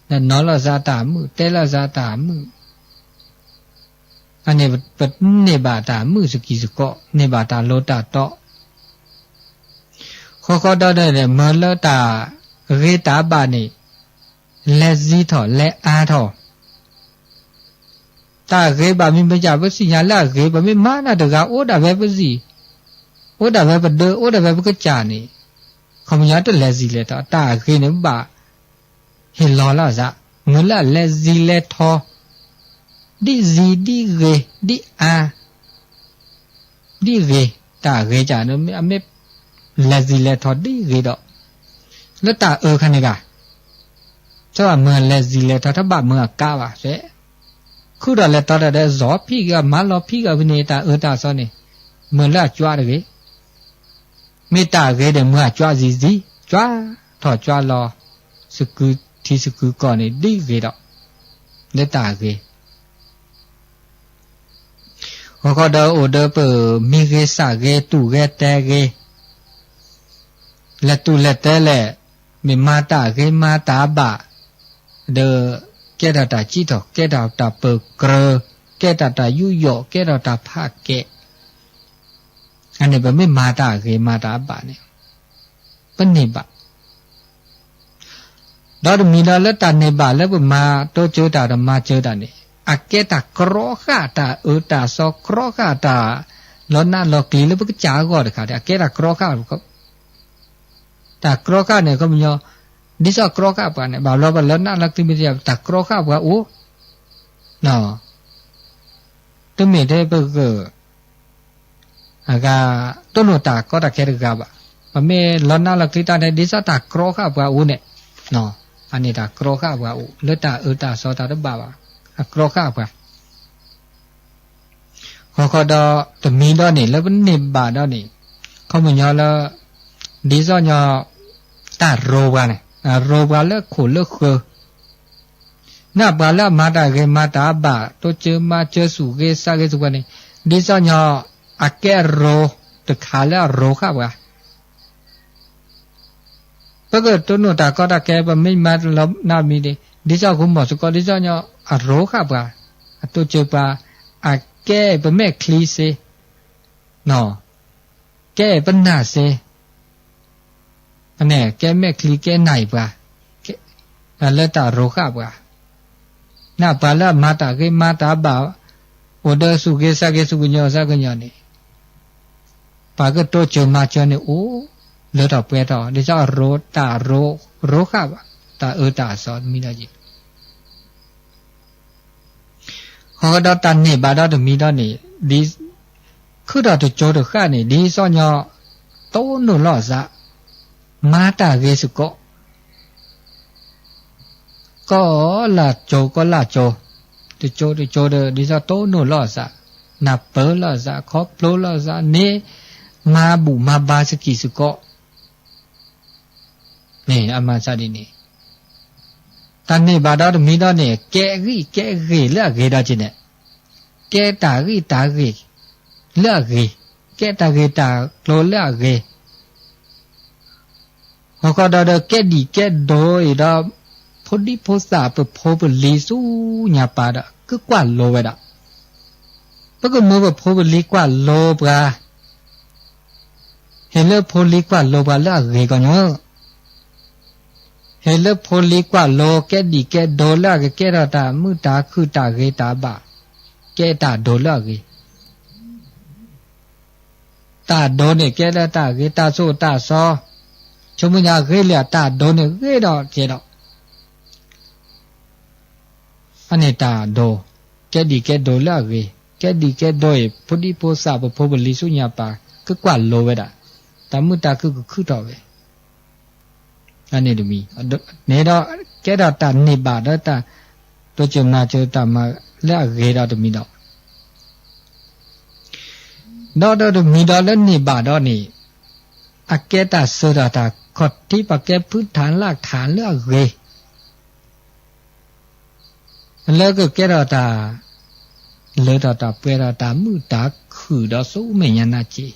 ဒီးနီၤလိာ်သးတၢ်မုာ်, တဲလိာ်သးတၢ်မုာ် အန့ၣ်ပန့ၢ်ဘၣ်တၢ်မုာ်စကံၢ်စကီး, န့ၢ်ဘၣ်တၢ်လိၤတၢ်တီ, ဃီဃီဒီး မၢလၢတၢ်ဂ့ၤတၢ်ဘၣ်န့ၣ်, လဲၤစံးထီၣ်လဲၤအါထီၣ်, တၢ်ဂ့ၤဘၣ်မ့ၢ်မ့ၢ်ယၤ ပသ့ၣ်ညါလၢအဂ့ၤ, ပမ့ၢ်မၤနၤတဂၤ အိၣ်ဒၣ်ဝဲပစံး, အိၣ်ဒၣ်ဝဲပဒၢ အိၣ်ဒၣ်ဝဲပကစၢ်န့ၣ်, ခီပညီတလဲၤစံးလဲၤထီၣ်, တၢ်ဂ့ၤန့ၣ်ဘၣ် ဟ့ၣ်လီၤလီၤသး, မ့ၢ်လၢအလဲၤစံးလဲၤထီၣ်, ဒ်စံးဒ်ဂ့ၤ ဒ်အါ, ဒ်ဂ့ၤ, တၢ်ဂ့ၤကန့ၣ် အမ့ၢ်လဲၤစံးလဲၤထီၣ်ဒ်ဂ့ၤဒီး, လၢတၢ်အၢခါန့ၣ်ဂၤ တဘၣ်မၢလဲၤစံးလဲၤထီၣ် တဘၣ်မၢအကါဘၣ်, ဖဲ ခုၣ်ထီၣ်လဲၤထီၣ်ဒီး စီၤဖံးက့ၤ မၤလီၤဖံးက့ၤဖဲန့ၣ် တၢ်အၢတၢ်သီန့ၣ်, မၢလၢအကွၢ်တဂ့ၤ, မ့ၢ်တၢ်ဂ့ၤဒီး မၢအကွၢ်စံးစံး, ကွၢ်ထီၣ်ကွၢ်လီၤ, သကုၤထံသကုၤကီၢ်န့ၣ် ဒ်ဂ့ၤဒီး, လၢတၢ်ဂ့ၤ ဂီၤခီဒီးအိၣ်ဒီးပမံဂ့ၤသးဂ့ၤ တူၢ်ဂ့ၤတဲဂ့ၤ, လဲၤတူၢ်လဲၤတဲလဲၣ်, မ့ၢ်မၤတၢ်ဂ့ၤမၤတၢ်ဘၣ်, ဒီးကဲထီၣ်တၢ်စံးထီၣ် ကဲထီၣ်တၢ်ပၢၤကြၢၤ, ကဲထီၣ်တၢ်ယူးယီၣ် ကဲထီၣ်တၢ်ဖးကဲး, အန့ၣ်ပမ့ၢ်မၤတၢ်ဂ့ၤမၤတၢ်ဘၣ်န့ၣ်, ပန့ၢ်ဘၣ် ဒီးတမံၤဒီးလၢတၢ်န့ၢ်ဘၣ်လၢပမၤတိစၢၤတၢ်ဒီးမၤစၢၤတၢ်န့ၣ်, အကဲတၢ်ကြီဃာ်တၢ်အၢတၢ်သီ ကြီဃာ်တၢ်လီၤနးလီၤကျံၤလၢပကစၢ်အဂီၢ်တခါဒီး အကဲတၢ်ကြီဃာ်, တၢ်ကြီဃာ်န့ၣ် ခီပညီ, ဒ်သိးကြီဃာ်ပှၤန့ၣ် ဘၣ်ဘျီပလီၤနးလီၤကျံၤမ့ၢ်တၢ် တၢ်ကြီဃာ်ပှၤအိၣ်, တမ့ၢ်ထဲပက အဂၤ တိၢ်နီၣ်တၢ်ကီတၢ်ခဲတဂၤဘၣ်, ပမ့ၢ်လီၤနးလီၤကျံၤတၢ်န့ၣ် ဒ်သိးတၢ်ကြီဃာ်ပှၤအိၣ်န့ၣ်, အန့ၣ်တၢ်ကြီဃာ်ပှၤအိၣ် လၢတၢ်အၢတၢ်သီတၢ်တဘၣ်ဘၣ်, အကြီဃာ်ပှၤ ဃီဃီဒီးတမံၤဒီးန့ၣ် လၢပန့ၢ်ဘၣ်ဒီးန့ၣ်, ခီပညီလၢ ဒ်သိးညီ တၢ်ရိပှၤန့ၣ်, ရိပှၤလၢခိၣ်လၢဃၢၤ နပှၤလၢအမၤတၢ်ဂ့ၤမၤတၢ်ဘၣ် တိစၢၤမၤစၢၤသူၣ်ဂ့ၤသးဂ့ၤသူၣ်ပှၤန့ၣ်, ဒ်သိးညီ အကဲအရိတခါလၢအရိဃာ်ပှၤ, ပကတိၢ်နီၣ်တၢ်ကီတၢ်ခဲ ပမ့ၢ်မၤလီၤနးမံၤန့ၣ် ဒ်သိးဂိၢ်မီၢ်စ့ၢ်ကီး ဒ်သိးညီအရိဃာ်ပှၤ, အတိစၢၤပှၤ, အကဲပမဲာ်ချံစ့ ကဲပနၢ်စ့, ကဲမဲာ်ချံကဲနၢ်အံၤပှၤ, လၢတၢ်ရိဃၣ်ပှၤ, နပှၤလၢအမၤတၢ်ဂ့ၤမၤတၢ်ဘၣ်, အိၣ်ဒီးသူၣ်ဂ့ၤသးဂ့ၤ သူၣ်ကညီၤသးကညီၤန့ၣ်, ပှၤကတိစၢၤမၤစၢၤန့ၣ်အိၣ်လၢထီၣ်ပှဲၤထီၣ် ဒ်သိးအရိတၢ်ရိဃၣ်ဘၣ် တၢ်အၢတၢ်အသီတမံၤဒီးက့ၤ ဃီဒီးတၢ်န့ၢ်ဘၣ်ဒီးတမံၤဒီးန့ၣ်, ဒ်ခုထီၣ်တကၠိတဃၣ်န့ၣ် ဒ်သိးညီ တိၢ်နီၣ်လိာ်အသး, မၤတၢ်ဂ့ၤစ့ၢ်ကီး, ကီၢ်လၢ်ကၠိ ကီၢ်လၢ်ကၠိ, တကၠိတကၠိဒီး ဒ်သိးတိၢ်နီၣ်လိာ်အသး, နၢ်ပၢၢ်လိာ်အသး ခီဖျိလိာ်အသးန့ၣ်, မၤဘူၣ်မၤဘါစကံၢ်စ့ၢ်ကီး န့ၣ်အမၤသးဒ်န့ၣ်, တၢ်န့ၢ်ဘၣ်ဒီးတမံၤဒီးန့ၣ် ကဲဂံၢ်ကဲဂ့ၤလၢအဂ့ၤဒီးက့ၤန့ၣ်, ကဲတၢ်ဂံၢ်တၢ်ဂ့ၤလၢအဂ့ၤ, ကဲတၢ်ဂ့ၢ်တၢ်ကျိၤလၢအဂ့ၤ, ဟီၣ်ခိၣ်ဒီးဒီးကဲဒံၣ်ကဲဒိအံၤဒီး, ဖိဒံဖိသၣ်ပဖိပလံၤဆူညါပၤဒီး ကကွၢ်လိဝဲဒၣ်, ပကမၢပဖိပလံၤကွၢ်လိပှၤ ဟ့ၣ်လၢဖိလံၤကွၢ်လိပှၤလၢအဂ့ၤကီးညီ, ဟ့ၣ်လၢဖိလံၤကွၢ်လိ ကဲဒံၣ်ကဲဒိလၢအကကဲထီၣ်တၢ်မုာ်တၢ်ခုၣ်တၢ်ဂ့ၤတၢ်ဘၣ်, ကဲတၢ်ဒိလၢအဂ့ၤ, တၢ်ဒိန့ၣ်ကဲလၢတၢ်ဂ့ၤ တၢ်သိၣ်တၢ်သီ, ဆိမိၣ်ညါဂ့ၤလၢတၢ်ဒိန့ၣ်ဂ့ၤဒီးကဲဒီး အန့ၣ်တၢ်ဒိ, ကဲဒံၣ်ကဲဒိလၢအဂ့ၤ, ကဲဒံၣ်ကဲဒိအံၤ ဖိဒံဖိသၣ်ပဖိပလံၤဆူညါပၤ ကကွၢ်လိဝဲဒၣ်, တၢ်မုာ်တၢ်ခုၣ်ကခုၣ်ထီၣ်ဝဲ, အန့ၣ်တမံၤ, န့ၣ်ဒီးကဲထီၣ်တၢ်န့ၢ်ဘၣ်ဒီးတၢ်တိစၢၤမၤစၢၤတၢ်မၤလၢအဂ့ၤဒီးတမံၤဒီး, ဒီးဒီးတမံၤဒီးလၢန့ၢ်ဘၣ်ဒီးန့ၣ်, အကဲတၢ်စၢၤတၢ်တၢ်ခီၣ်ထံး ပှၤကဲဖုထၣ်လၢ်ထၣ်လၢအဂ့ၤ လၢကကဲထီၣ်တၢ် လၢထီၣ်တၢ်ပှဲၤထီၣ်တၢ်မုာ်တၢ်ခုၣ်ဒီးဆူမဲာ်ညါနၢ်က့ၤ,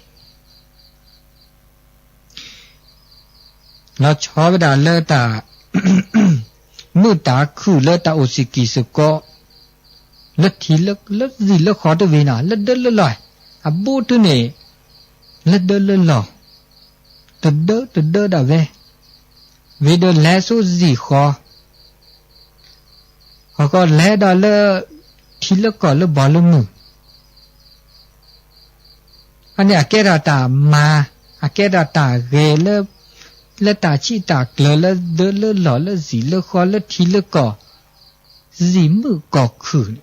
လီၤဆီဝဲဒၣ်လၢတၢ် မုာ်တၢ်ခုၣ်လၢတၢ်အိၣ်စ့ၢ်ကီးစ့ၢ်ကီး, လၢထံလၢကီၢ်လၢသံၣ်လၢဃီတဝံၤနီၤ လၢဒၢလၢလီၢ်, အဘူးတုၤန့ၣ် လၢဒၢလၢလီၢ်, တဒၢတဒၢဒၣ်ဝဲ, ဝံၤဒီးလဲၤဆူသံၣ်ဃီ ဟီၣ်ကီၢ်လဲၤဒီးလၢ ထံလၢကီၢ်လၢဘီလၢမုၢ်, အန့ၣ်အကဲထီၣ်တၢ်မၤ, အကဲထီၣ်တၢ်ဂ့ၤလၢ လၢတၢ်ဆံးတၢ်ကျၢၤလၢဒၢလၢလီၢ်လၢသံၣ်လၢဃီလၢထံလၢကီၢ်, သံၣ်မုၣ်ကီၢ်ခုၣ်န့ၣ်,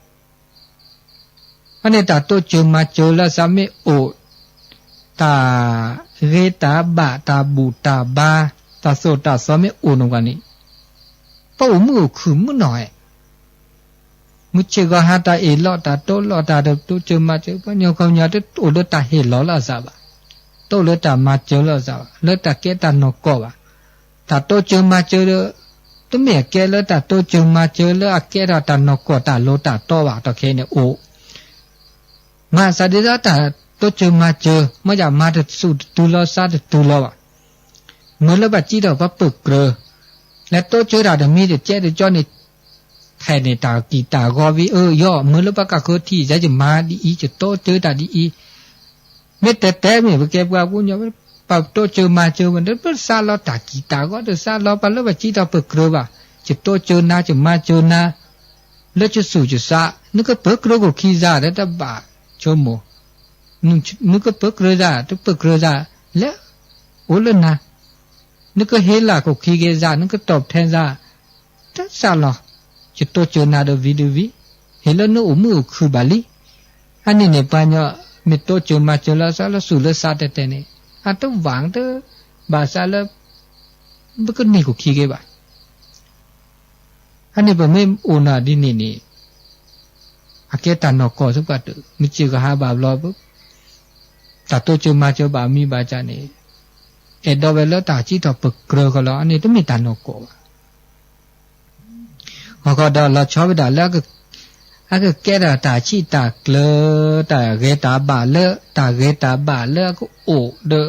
အန့ၣ်တၢ်တိစၢၤမၤစၢၤလၢသးမ့ၢ်အိၣ်, တၢ်ဂ့ၤတၢ်ဘၣ်တၢ်ဘူၣ်တၢ်ဘါ, တၢ်သိၣ်တၢ်သီမ့ၢ်အိၣ်နီၢ်ပှၤန့ၣ်, ပအိၣ်မုာ်အိၣ်ခုၣ်မုၢ်နီၢ်ဧဲ မုၢ်ဆ့ၣ်ဂီၤဟါတၢ်အ့ၣ်လိာ်တၢ်တိလိာ်တၢ်တိစၢၤမၤစၢၤ ပှၤကညီကီၢ်ညီတအိၣ်လၢတၢ်ဟ့ၣ်လီၤလၢအသးဘၣ်, တအိၣ်လၢတၢ်မၤစၢၤလၢအသးဘၣ် လၢတၢ်ကဲတၢ်နီၢ်ကီၢ်ဘၣ်, တၢ်တိစၢၤမၤစၢၤဒီး, တမ့ၢ်အကဲလၢတၢ်တိစၢၤမၤစၢၤလၢအကဲထီၣ်တၢ်နီၢ်ကီၢ်တၢ်လိၤတၢ်တီဘၣ် တၢ်ခဲအံၤန့ၣ်အိၣ် မၤသးဒ်သိးတၢ်တိစၢၤမၤစၢၤ မ့ၢ်ယမၤတသူၣ်တတုၤလီၤသးတတုၤလီၤဘၣ်, မ့ၢ်လၢပှၤစံးထီၣ်ပှၤပၢၢ်ကြၢး, လဲၤတိစၢၤတၢ်တမံၤတကဲတကီန့ၣ်, ဖဲန့ၣ်တၢ်ကံၢ်တၢ်ဂီၤဝံၤအၢယီၤ မ့ၢ်လၢပှၤကဃုထံၣ် ယဲယမၤဒ်အံၤ ယတိစၢၤတၢ်ဒ်အံၤ, မ့ၢ်တဲတဲမ့ၢ်ပကဲပှၤပူၤညီ ပတိစၢၤမၤစၢၤဝဲ ပသးလီတၢ်ကံၢ်တၢ်ဂီၤ တသးလီပှၤလၢပှၤစံးထီၣ်ပၢၢ်ကြၢးဘၣ်, ယတိစၢၤနၤ ယမၤစၢၤနၤ လၢယသူၣ်ယသး နကပၢၢ်ကြၢးခိၣ်ခံသးဒီးတဘၣ်ဆိကမိၣ်, နကပၢၢ်ကြၢးသး တပၢၢ်ကြၢးသး လဲၤအိၣ်လၢနၤ, နကဟ့ၣ်လၢခိၣ်ခံက့ၤသး နကတီၢ်ဖဲသး တသးလီၤ, ယတိစၢၤနၤဒီးဝံၤဒီးဝံၤ, ဟ့ၣ်လၢနအိၣ်မုာ်အိၣ်ခုၣ်ဘၣ်လံ, အန့ၣ်န့ၣ်ပှၤကညီ မ့ၢ်တိစၢၤမၤစၢၤလၢသးလၢသူၣ်လၢသးတဲတဲန့ၣ်, အတဝၣ်တဘၣ်သးလၢ ပကန့ၢ်ခိၣ်ခံက့ၤဘၣ် အန့ၣ်ပမ့ၢ်အိၣ်နၤဒ်န့ၣ်န့ၣ်, အကဲတၢ်နီၢ်ကီၢ်သပှၢ်တၢၢ် မုၢ်စ့ၢ်ကဟါဘၣ်ဘျီ, တၢ်တိစၢၤမၤစၢၤဘၣ်မံဘၣ်ကန့ၣ်, အဲၣ်ဒိးဝဲလၢတၢ်စံးထီၣ်ပၢၢ်ကြၢးဃီလီၤ အန့ၣ်တမ့ၢ်တၢ်နီၢ်ကီၢ်ဘၣ်. ဟီၣ်ခိၣ်ဒီးလီၤဆီဝဲဒၣ်လၢ အကကဲထီၣ်တၢ်ဆံးတၢ်ကျၢၤ တၢ်ဂ့ၤတၢ်ဘၣ်လၢ တၢ်ဂ့ၤတၢ်ဘၣ်လၢအကအိၣ်ဒီး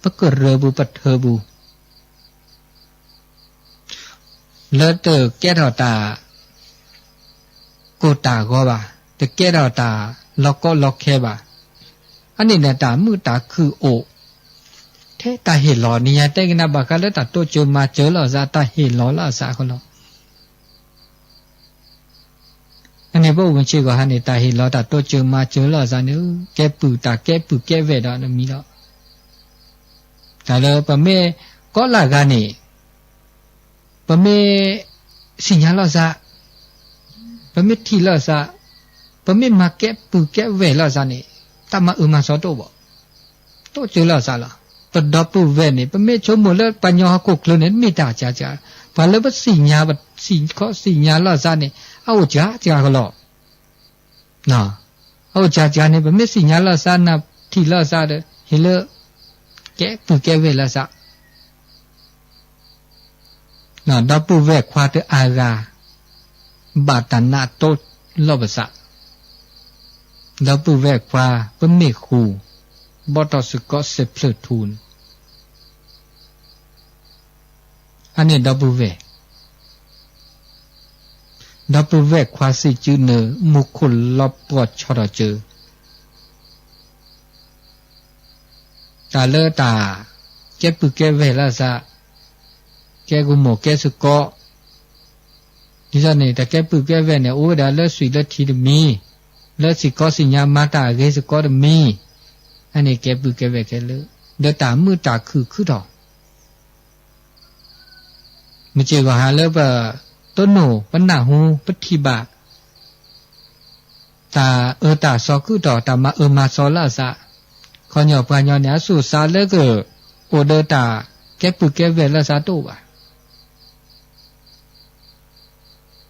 ပကရၢၢ်ပူၤပထၢၣ်ပူၤ လၢတကဲထီၣ်တၢ် ကိၢ်တၢ်ဂီၤဘၣ်, တကဲထီၣ်တၢ်လီၤကီလီၤခဲဘၣ်, အန့ၣ်န့ၣ်တၢ်မုာ်တၢ်ခုၣ်အိၣ်, ထဲတၢ်ဟ့ၣ်လီၤန့ၣ် ယတဲကနၣ်ဘၣ်ဃးလၢတၢ်တိစၢၤမၤစၢၤလီၤအသး တၢ်ဟ့ၣ်လီၤလီၤအသးဃီလီၤ. ပအိၣ်မုာ်ဆ့ၣ်ဂီၤဟါန့ၣ် တၢ်ဟ့ၣ်လီၤတၢ်တိစၢၤမၤစၢၤလိာ်သးန့ၣ် ကဲပုၢ်တၢ်ကဲပုၢ်ကဲဝဲၢ်ဒီးနမံၤလီၤ. တၢ်လၢပမ့ၢ်ကီလၢ်ဂၤန့ၣ် ပမ့ၢ်သ့ၣ်ညါလိာ်သး, ပမ့ၢ်ထံၣ်လိာ်သး, ပမ့ၢ်မၤကဲပုၢ်ကဲဝဲၢ်လိာ်သးန့ၣ် တၢ်မၤအၢမၤသီတအိၣ်ဘၣ်. တိစၢၤလိာ်သးလီၤ. ပဒီပုၢ်ဝဲၢ်န့ၣ် ပမ့ၢ်ဆိကမိၣ်လၢပှၤကညီဟီၣ်ခိၣ်ချၢန့ၣ် တမ့ၢ်တၢ်စှၤစှၤ, ပှၤလၢပသ့ၣ်ညါ ပသ့ၣ်ညါလိာ်သးန့ၣ် အအိၣ်စှၤစှၤကလီၤ. အအိၣ်စှၤစှၤန့ၣ် ပမ့ၢ်သ့ၣ်ညါလိာ်သး နၢ်ထံၣ်လိာ်သးဒီး ဟ့ၣ်လၢ ကဲပုၢ်ကဲဝဲၢ်လိာ်သး ဒီပုၢ်ဝဲၢ်ခွါတအါဂၤ ဘၣ်တၢ်နးတိလိာ်ပသး, ဒီပုၢ်ဝဲၢ်ခွါ ပမ့ၢ်ဃူ ဘီထီၣ်စ့ၢ်ကီးစဲးဖျၢၣ်ထူန့ၣ်, အန့ၣ်ဒီပုၢ်ဝဲၢ်, ဒီပုၢ်ဝဲၢ်ခွါသ့ၣ်စုနၢ မူခိၣ်လီၤပှီၢ်ဆီထီၣ်စၢၤ တၢ်လၢတၢ်ကဲပုၢ်ကဲဝဲၢ်လိာ်သး, ကဲကမိၣ်ကဲစ့ၢ်ကီး, ဒ်သိးန့ၣ် တၢ်ကဲပုၢ်ကဲဝဲၢ်န့ၣ် အိၣ်ဝဲဒၣ်လၢသွံၣ်လၢထံတမံၤ, လၢစ့ၢ်ကီးသ့ၣ်ညါမၤတၢ်အဂ့ၤစ့ၢ်ကီးတမံၤ, အန့ၣ်ကဲပုၢ်ကဲဝဲၢ်ခဲလၢာ်, ဒီးတၢ်မုာ်တၢ်ခုၣ်ခုၣ်ထီၣ် မုၢ်စ့ၢ်ဂီၤဟါလၢပတိၢ်နီၣ် ပနၢ်ဟူ ပထံၣ်ဘၣ် တၢ်အၢတၢ်သီခုၣ်ထီၣ် တၢ်မၤအၢမၤသီလိာ်သး, ခီညီပှၤညီန့ၣ် အသူၣ်အသးလၢကအိၣ်ဒီးတၢ်ကဲပုၢ်ကဲဝဲၢ်လိာ်သးတအိၣ်ဘၣ်.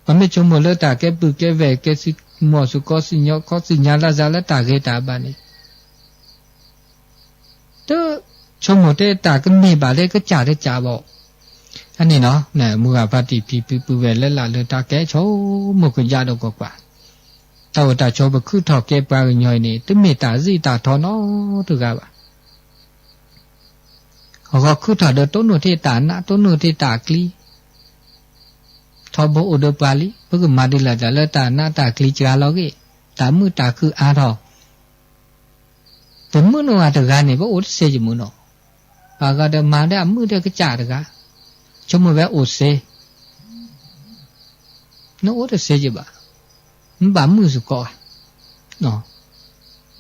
ပမ့ၢ်ဆိကမိၣ်လၢတၢ်ကဲပုၢ်ကဲဝဲၢ် ကဲစ့ၢ်ကီးစ့ၢ်ကီး သ့ၣ်ညါခီသ့ၣ်ညါလိာ်သးလၢတၢ်ဂ့ၤတၢ်ဘၣ်န့ၣ် တဆိကမိၣ်တဲတၢ်ကန့ၢ်ဘၣ်လၢကစၢ်တကးဘၣ်. အန့ၣ်နီၤ မုၢ်ဂၤဖါတံၢ်ဖံဖုပုၢ်ဝဲၢ်လၢလာ်လၢတၢ်ကဲဆိကမိၣ်ကယၢ်ဒီးကွၢ်ကွၢ်, တၢ်အိၣ်တၢ်ဆိးပခုၣ်ထီၣ်ကဲပှၤကညီအံၤန့ၣ် တမ့ၢ်တၢ်စံးတၢ်ထီနီတဂၤဘၣ်. အဂီၢ်ခုၣ်ထီၣ်ဒီးတိၢ်နီၣ်ထံၣ်တၢ်နး တိၢ်နီၣ်ထံၣ်တၢ်အကျံ ထီဘိအိၣ်ဒီးပှၤလံ ပကမၤဒ်လဲၣ်တၢ်လၢတၢ်နးတၢ်ကျံစှၤလီၤဂ့ၤ, တၢ်မုာ်တၢ်ခုၣ်အါထီၣ် ပမုၣ်နဝၤတဂၤန့ၣ် ပအိၣ်တသ့ယမုၢ်နီၤ, ပှၤဂၤဒီးမၤဒီးအမုာ်ဒီးကစၢ်တဂၤ, ဆိကမိၣ်ဝဲအိၣ်သ့, နအိၣ်တသ့ယဘၣ်, မ့ၢ်ဘၣ်မုာ်စ့ၢ်ကီးဧါ,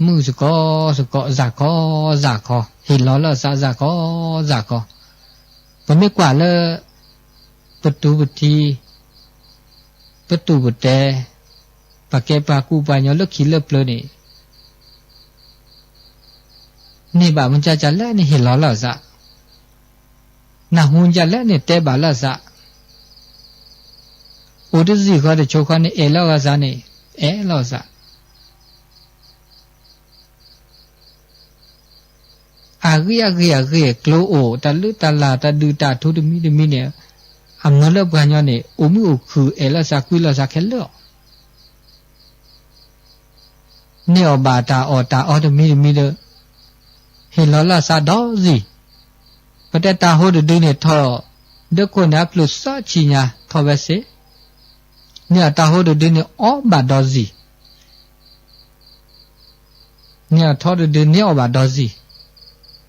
မုာ်စ့ၢ်ကီးစ့ၢ်ကီး စၢ်ခီစၢ်ခီ, ဟ့ၣ်လီၤလိာ်သးစၢ်ခီစၢ်ခီ, ပမ့ၢ်ကွၢ်လၢ ပတူၢ်ပထံ ပတူၢ်ပတဲ ပှၤကဲပှၤကူပှၤကညီလၢခံလၢပျၢၤန့ၣ် န့ၢ်ဘၣ်မ့ၢ်ကၢ်ကၢ်လဲၣ်န့ၣ် ဟ့ၣ်လီၤလိာ်သး, နၢ်ဟူကၢ်လဲၣ်န့ၣ် တဲဘၣ်လိာ်သး, အိၣ်တစံၣ်ဃီတဆိးဃီန့ၣ် အဲၣ်လိာ်သးန့ၣ် အဲၣ်လိာ်သး အဂ့ၢ်အဂ့ၢ်အဂ့ၢ်အကျိၤအိၣ် တၢ်လုၢ်တၢ်လၢ်တၢ်ဒုးတၢ်ထူတမံၤတမံၤန့ၣ် အမၢလၢပှၤကညီန့ၣ် အိၣ်မုာ်အိၣ်ခုၣ်အဲၣ်လိာ်သးကွံလိာ်သးခဲလၢာ်အီၤ န့ၢ်အီၣ်ဘၣ်တၢ်အီၣ်တၢ်အီတမံၤတမံၤဒီး ဟ့ၣ်လီၤလိာ်သးဒီးစံၣ်, ပတဲတၢ်ဟိတဒုန့ၣ်ထီၣ် ဒၢခိၣ်န့ၣ်အဖျၢၣ်သၢဆံညါထီၣ်ဝဲစ့ၢ်, န့ၢ်အီၣ်တၢ်ဟိတဒုန့ၣ် အီၣ်ဘၣ်ဒီးစံၣ် န့ၢ်အီၣ်ထီတဒုန့ၢ်အီၣ်ဘၣ်ဒီးစံၣ်, ပှၤဘျီန့ၢ်အီၣ်ဝံၤတဒုလၢန့ၢ်အီၣ်ဘၣ်ဒီးစံၣ်န့ၣ်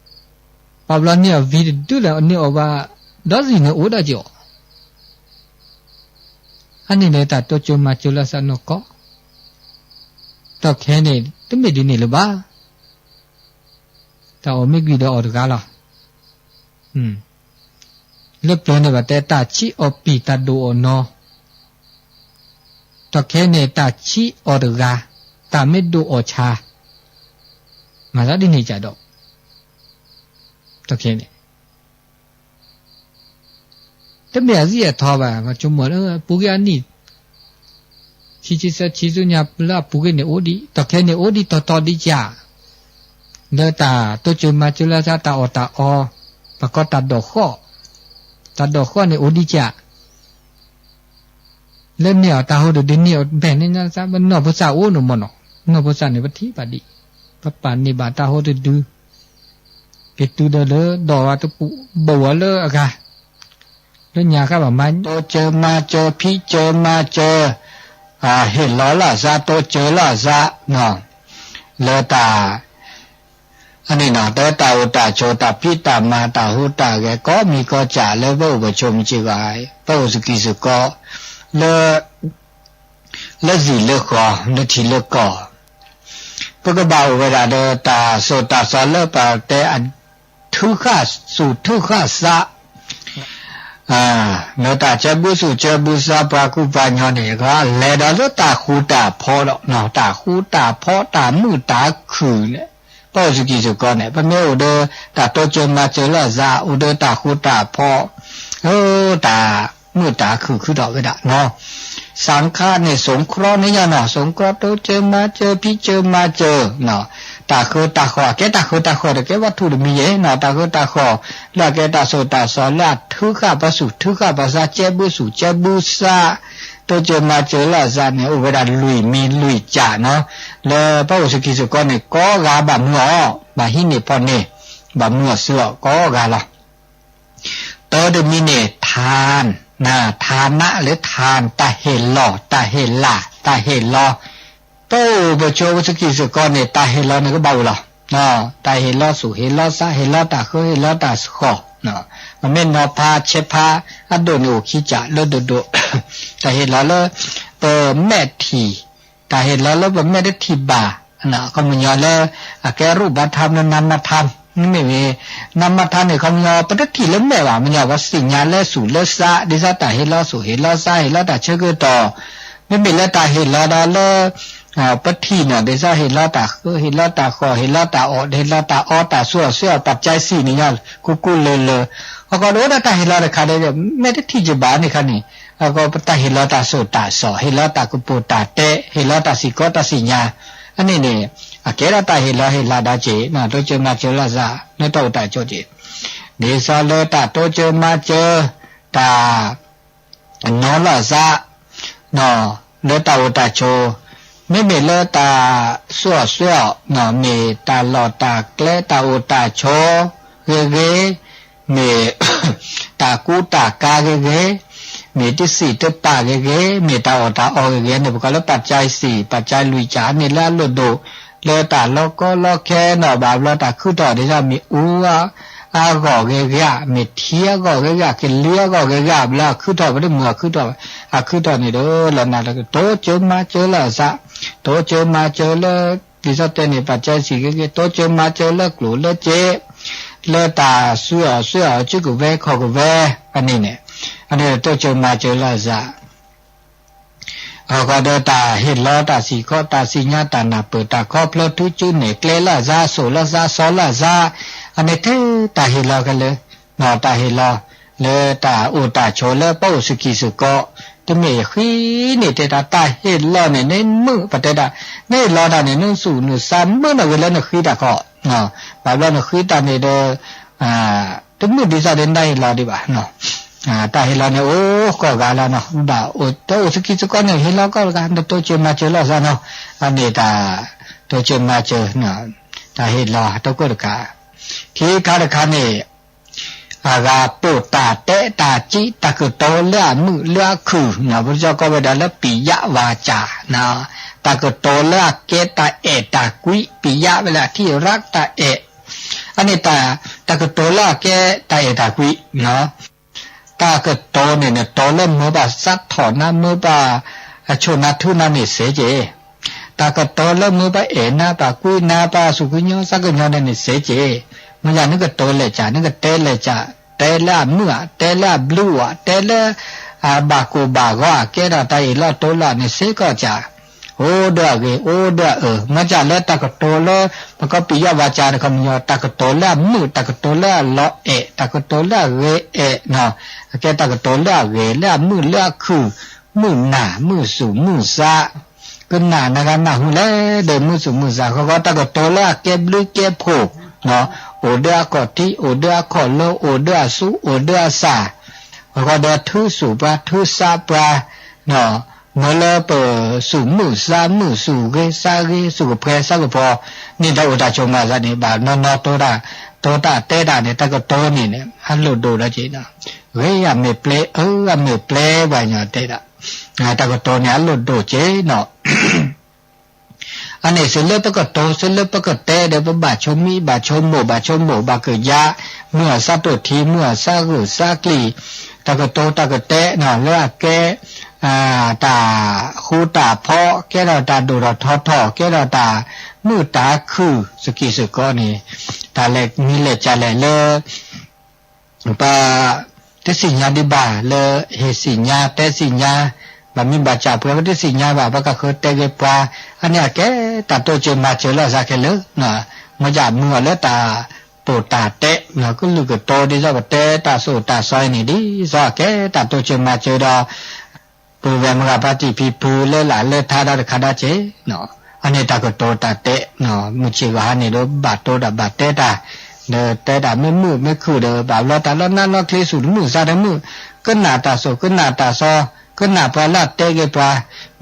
အိၣ်ဒၣ်က့ၤအီၤ, အန့ၣ်န့ၣ် တၢ်တိစၢၤမၤစၢၤလိာ်သးနီၢ်ကီၢ်, ဒီးခဲန့ၣ် တမ့ၢ်ဒ်န့ၣ်လၢၤဘၣ်, တၢ်အီၣ်မ့ၢ်ကွံာ်ဒီးအီၣ်တဂၤလီၤ. လၢပျၢၤန့ၣ်ဘၣ်တဲတၢ်ဆံးအီၣ်ပံာ်တၢ်ဒိၣ်အီၣ်နီၤ, ဒီးခဲန့ၣ် တၢ်ဆံးအီၣ်တဂၤ, တၢ်မ့ၢ်ဒိၣ်အီၣ်ဆါ, မၤသးဒ်န့ၣ်ကဒီး, ဒီးခဲန့ၣ် တမ့ၢ်အစံၣ်အထီဘၣ်, ပဆိကမိၣ်လၢပူၤကွံာ်အနံၣ် ဆံဆံသၢဆံဆူညါလၢအပူၤကွံာ်န့ၣ်အိၣ်ဒံး, ဒီးခဲန့ၣ်အိၣ်ဒံးတီတီဒံးကၢ်, လၢတၢ်တိစၢၤမၤစၢၤလိာ်သးတၢ်အီၣ်တၢ်အီ, ပကိးတၢ်ဒိးဃီၣ်, တၢ်ဒိးဃီၣ်န့ၣ်အိၣ်ဒံးကၢ် လၢန့ၢ်အီၣ်တၢ်ဟိတဒုန့ၢ်အီၣ်ဘဲၣ်န့ၣ် ပနီၢ်ဖိသၣ်အိၣ်န့ၣ်မ့ၢ်နီၤ, နီၢ်ဖိသၣ်န့ၣ် ပထံၣ်ဘၣ်ဒံး, ပပာ်န့ၢ်ဘၣ်တၢ်ဟိတဒု, က့ၤတုၤဒီးလၢဒီးဝဲတပူၤ ဘိၣ်ဝဲလၢအဂၤ, လၢညါဃၣ်ဘၣ်မါ တိစၢၤမၤစၢၤ ဖံးစၢၤမၤစၢၤ, ဟ့ၣ်လီၤလိာ်သး တိစၢၤလိာ်သး, လၢတၢ် အန့ၣ်နီၤ တၢ်အိၣ်တၢ်ဆိး တၢ်ဖံးတၢ်မၤ တၢ်ဟူးတၢ်ဂဲၤ ကိးမံၤကိးစၢ်လၢပအိၣ်ပဆိးမုၢ်စ့ၢ်ကီး ပအိၣ်စကံးစ့ၢ်ကီး လၢ လၢဇံၣ်လၢဃီ လၢထံလၢကီၢ်, ပကဘၣ်အိၣ်ဝဲဒၣ်ဒီးတၢ်သိၣ်တၢ်သီလၢပတဲအထုဃၣ်သူၣ်ထုဃၣ်သး, လၢတၢ်ကၢဘုသူၣ်ကၢဘုသးပှၤကူပှၤညီန့ၣ် လဲၤဒီးလၢတၢ်ဃူတၢ်ဖိးဒီး တၢ်ဃူတၢ်ဖိးတၢ်မုာ်တၢ်ခုၣ်န့ၣ် ပအိၣ်စကံၢ်စကီန့ၣ် ပမ့ၢ်အိၣ်ဒီးတၢ်တိစၢၤမၤစၢၤလၢအသး အိၣ်ဒီးတၢ်ဃူတၢ်ဖိး တၢ်မုာ်တၢ်ခုၣ်ခုထီၣ်ဝဲဒၣ်နီၤ. သၣ်ခါန့ၣ် စူးခရီးန့ၣ်ညါနီၤ စူးခရီးတိစၢၤမၤစၢၤ ဖံးစၢၤမၤစၢၤ, တၢ်ဃၢတၢ်ဃီၤ အကဲတၢ်ဃၢတၢ်ဃီၤဒီးကဲဝးထူၣ်တမံၤယဲနီၤ တၢ်ဃၢတၢ်ဃီၤ လၢအကဲတၢ်သိၣ်တၢ်သီလၢအထုဃၣ်ပှၤသူၣ်ထုဃၣ်ပှၤသး ကၢဘုသူၣ်ကၢဘုသး တိစၢၤမၤစၢၤလၢအသးန့ၣ် အိၣ်ဝဲဒၣ်လွံၢ်မံၤလွံၢ်ကၠးနီၤ. လၢပအိၣ်စကံၢ်စကီန့ၣ် ကိးဂၤဘၣ်မုာ်အီၤ ဘၣ်ဟံးန့ၢ်ဖီန့ၣ် ဘၣ်မုာ်အီၤသုအီၤကိးဂၤလီၤ. တၢတမံၤန့ၣ် ထၣ်, ထၣ်နးလၢထၣ် တၢ်ဟ့ၣ်လီၤ တၢ်ဟ့ၣ်လၢ် တၢ်ဟ့ၣ်လီၤ. ပအိၣ်ပဆိးပစကံၢ်စကီန့ၣ် တၢ်ဟ့ၣ်လီၤန့ၣ်ကဘၣ်အိၣ်လီၤ. တၢ်ဟ့ၣ်လီၤသူၣ်ဟ့ၣ်လီၤသး ဟ့ၣ်လီၤတၢ်ဃၢ ဟ့ၣ်လီၤတၢ်ဃီၤ, ပမ့ၢ်နီၤဖးဆဲးဖး အဒိၣ်န့ၣ်အိၣ်ခံကၠးလၢဒိၣ်ဒိၣ်, တၢ်ဟ့ၣ်လီၤလၢ ပမဲာ်ထံၣ်, တၢ်ဟ့ၣ်လီၤလၢပမဲာ်တထံၣ်ဘၣ်, အခီပညီလၢ အကဲရူၢ်ဘၣ်ထါ လၢနါမထါ, မ့မ့ၢ် နါမထါန့ၣ် အခီပညီ ပတထံၣ်လၢမဲာ်ဘၣ် မညီ ပသ့ၣ်ညါလၢသူၣ်လၢသး ဒ်သိးတၢ်ဟ့ၣ်လီၤသူၣ်ဟ့ၣ်လီၤသး ဟ့ၣ်လီၤတၢ်ဆၢကတီၢ်, မ့မ့ၢ်လၢတၢ်ဟ့ၣ်လီၤဒီးလၢ ပထံၣ်န့ၣ် ဒ်သိးဟ့ၣ်လီၤတၢ်ဃၢ ဟ့ၣ်လီၤတၢ်ဃီၤ ဟ့ၣ်လီၤတၢ်အီၣ် ဟ့ၣ်လီၤတၢ်အီ တၢ်သူအီၤသ့အီၤ ပာ်ကၠဲးစံၣ်န့ၣ်ညါ ကူကူလၢလၢ, အဃိဒီးအိၣ်ဒီးတၢ်ဟ့ၣ်လီၤတခါဒီး မဲာ်တထံၣ်ကဘၣ်န့ၣ်ခါန့ၣ် အဃိပတၢ်ဟ့ၣ်လီၤတၢ်သိၣ်တၢ်သီ ဟ့ၣ်လီၤတၢ်ကပိာ်တၢ်တဲ ဟ့ၣ်လီၤတၢ်စံၣ်ကီတၢ်စံၣ်ညါ, အန့ၣ်န့ၣ် အကဲထီၣ်တၢ်ဟ့ၣ်လီၤဟ့ၣ်လီၤဒီးက့ၤ တိစၢၤမၤစၢၤလၢအသး လၢတၢ်အိၣ်တၢ်ဆိးက့ၤ, ဒ်သိးလၢတၢ်တိစၢၤမၤစၢၤ တၢ် နီၤလၢအသး လၢတၢ်အိၣ်တၢ်ဆိး, မ့မ့ၢ်လၢတၢ်သူအီၤသ့အီၤ မ့ၢ်တၢ်လီၢ်တၢ်ကျဲတၢ်အိၣ်တၢ်ဆိးဂ့ၤဂ့ၤ, မ့ၢ် တၢ်ကူတၢ်ကၤဂ့ၤဂ့ၤ, မ့ၢ်တသ့ၣ်တပာ်ဂ့ၤဂ့ၤ, မ့ၢ်တၢ်အီၣ်တၢ်အီဂ့ၤဂ့ၤန့ၣ် ပကိးလၢပာ်ကၠဲးစံၣ် ပာ်ကၠဲးလွံၢ်ကၠးန့ၣ်လၢအလိၣ်ဒိၣ် လၢတၢ်လီၤကီလီၤခဲနီၤ ဘၣ်ဘျီတၢ်ခုထီၣ်ဒ်သိးမ့ၢ်အူအါ အါဂီၢ်ဂ့ၤဂ့ၤ, မ့ၢ်ထံအါဂီၢ်ဂ့ၤဂ့ၤ, ကလံၤအါဂီၢ်ဂ့ၤဂ့ၤ, ဘျီအခုထီၣ်ပတမုာ်အခုထီၣ်, အခုထီၣ်န့ၣ်ဒီး လၢနၤလၢက တိစၢၤမၤစၢၤလၢအသး, တိစၢၤမၤစၢၤလၢ ဒ်သိးတဲန့ၣ် ပာ်ကၠဲးစံၣ်ဂ့ၤဂ့ၤ, တိစၢၤမၤစၢၤလၢကျိၣ်လၢစ့, လၢတၢ်သူအီၤသ့အီၤ စုကဝဲၤခီၣ်ကဝဲၤ, အန့ၣ်န့ၣ်, အန့ၣ်တိစၢၤမၤစၢၤလၢအသး အဃိဒီးတၢ်ဟ့ၣ်လီၤတၢ်စံၣ်ခီ တၢ်စံၣ်ညါ တၢ်နၢ်ပၢၢ် တၢ်ခီဖျိ ထုစုနဲၣ်ကျဲလၢအသး သိၣ်လၢသး သီလၢအသး, အန့ၣ်ထဲတၢ်ဟ့ၣ်လီၤခဲလၢာ်, တၢ်ဟ့ၣ်လီၤ လၢတၢ်အိၣ်တၢ်ဆိးလၢပအိၣ်စကံၢ်စကီး, တမ့ၢ်ယဃံန့ၣ်တဲတၢ် တၢ်ဟ့ၣ်လီၤန့ၣ် နမုာ်ပတဲတၢ်, နဟ့ၣ်လီၤတၢ်န့ၣ် နသူၣ်နသးမုာ်နီၣ်ဂ့ၤလၢနဃံတၢ်ခီ, ဘၣ်ဘျီနဃံတၢ်န့ၣ်ဒီး တမုာ်ဒ်သိးဒီးနဟ့ၣ်လီၤဒံးဘၣ်, တၢ်ဟ့ၣ်လီၤန့ၣ်အိၣ်ကိးဂၤလီၤနီၤ, ဘၣ်တအိၣ်စကံးစကီးန့ၣ် ဟ့ၣ်လီၤကိးဂၤ နတိစၢၤမၤစၢၤလီၤသးနီၤ, အန့ၣ်တၢ်တိစၢၤမၤစၢၤ, တၢ်ဟ့ၣ်လီၤတၢ်ကိၢ်တခါ, ခံခါတခါန့ၣ် အဂၤပိာ်တၢ်တဲတၢ်စံးတၢ်ကတိၤလၢအမုာ်လၢအခုၣ်, ပကၠီကိးဝဲဒၣ်လၢပိယဝၤကၠၢ်, တၢ်ကတိၤလၢအကဲတၢ်အဲၣ်တၢ်ကွံ, ပိယဝဲဒၣ်ထံရၣ်တၢ်အဲၣ် အန့ၣ်တၢ်ကတိၤလၢအကဲတၢ်အဲၣ်တၢ်ကွံ, တၢ်ကတိၤန့ၣ် နတိၤလၢမၢပှၤသးထီၣ်နၤ မၢပှၤဆိၣ်နၤထုနၤန့ၣ်စ့က့ၤ, တၢ်ကတိၤလၢမၢပှၤအဲၣ်နၤ ပှၤကွံနၤ ပှၤသူၣ်ကညီၤသးကညီၤန့ၣ်စ့က့ၤ, မ့ၢ်ယၤနကတိၤလဲၤကၢ် နကတဲလဲၤကၢ်, တဲလၢအမုာ်ဧါ တဲလၢအဘျုးဧါ တဲလၢ အဘၣ်ကိၢ်ဘၣ်ဂီၤ အကဲထီၣ်တၢ်အ့ၣ်လိာ်တိလိာ်န့ၣ်စ့ကီးကၢ် အိၣ်ဒီးအဂ့ၤ အိၣ်ဒီးအအၢ, မ့ၢ်ကၢ်လၢတၢ်ကတိၤလၢ ပကီၢ်ပိယဝၤကၠၢ်န့ၣ် ခီပညီ တၢ်ကတိၤလၢအမုာ် တၢ်ကတိၤလၢအလီၤအဲၣ် တၢ်ကတိၤလၢအဂ့ၤအဲၣ်နီၤ, အကဲတၢ်ကတိၤလၢအဂ့ၤ လၢအမုာ်လၢအခုၣ်, မုာ်နၢ် မုာ်သူၣ်မုာ်သး, ကနၣ်နဂၤနၢ်ဟူလဲၣ်ဒီးမုာ်သူၣ်မုာ်သး ဃီဃီတၢ်ကတိၤလၢအကဲဘျုးကဲဖှိၣ်, အိၣ်ဒီးအခီၣ်ထံး အိၣ်ဒီးအခီၣ်လီ အိၣ်ဒီးအသူ အိၣ်ဒီးအသၣ် ဃီဃီဒီးထုသူၣ်ပှၤထုသးပှၤ, မၢလၢပသူၣ်မုာ်သးမုာ် သူၣ်ဂ့ၤသးဂ့ၤ သူၣ်ကဖှဲသးကဖှီၤန့ၣ် တၢ်အိၣ်တၢ်ဆိးမၤသးန့ၣ် ဘၣ်နီၢ်နီၢ် တိၤတၢ်တဲတၢ်န့ၣ် တၢ်ကတိၤန့ၣ်န့ၣ် အလိၣ်ဒိၣ်ဒီးက့ၤ, ဂ့ၤအမ့ၢ်ပျဲ အၢအမ့ၢ်ပျဲ ပှၤကညီတဲဒၣ်, တၢ်ကတိၤန့ၣ် အလိၣ်ဒိၣ်က့ၤနီၤ အန့ၣ်သုလၢပကတိၤ သုလၢပကတဲဒီး ပဘၣ်ဆိမံ ဘၣ်ဆိမိၣ် ဘၣ်ဆိမိၣ် ဘၣ်ကယၤ, မုၢ်အသးတိၢ်ထံ မုၢ်အသးဂုာ်သးကျံၤ, တၢ်ကတိၤတၢ်ကတဲလၢအကဲ တၢ်ဃူတၢ်ဖိး ကဲထီၣ်တၢ်ဒိၣ်ထီၣ်ထီထီၣ် ကဲထီၣ်တၢ်မုာ်တၢ်ခုၣ်စကံးစ့ၢ်ကီးန့ၣ်, တၢ်လဲၤမံၤလဲၤကၢ်လဲၣ်လၢ ပှၤတသ့ၣ်ညါဒံးဘၣ်လၢ ဟ့ၣ်သ့ၣ်ညါ တဲသ့ၣ်ညါ, ဘၣ်မံဘၣ်စၢ်ပှၤ ပတသ့ၣ်ညါဘၣ် ပှၤကဃၢၤတဲဂ့ၤပှၤ, အန့ၣ်အကဲတၢ်တိစၢၤမၤစၢၤလီၤသးခဲလၢာ်, မ့ၢ်ယမုာ်အီၤလၢတၢ်ပိာ်တၢ်တဲ ကလုာ်ကတိၤဒ်သိးပတဲတၢ်စိတၢ်စီအံၤန့ၣ် ဒ်သိးအကဲတၢ်တိစၢၤမၤစၢၤဒီး ပုၢ်ဝဲၢ်မုၢ်ဂၤဖါတံၢ်ဖံဖုလၢလာ်လၢထါဒီးတခါဒၣ်က့ၤ, အန့ၣ်တၢ်ကတိၤတၢ်တဲ, မုၢ်ဆ့ၣ်ဂီၤဟါန့ၣ်ဒီး ဘၣ်တိတၢ်ဘၣ်တဲတၢ်, ဒီးတဲတၢ်မ့ၢ်မုာ်မ့ၢ်ခုၣ်ဒီး ဘၣ်ဘျီတၢ်လီၤနါလီၤချ့ဆူၣ်တမုာ်သးတမုာ်, ကနၣ်တၢ်စိကနၣ်တၢ်စီ, ကနၣ်ပှၤလၢအတဲက့ၤပှၤ,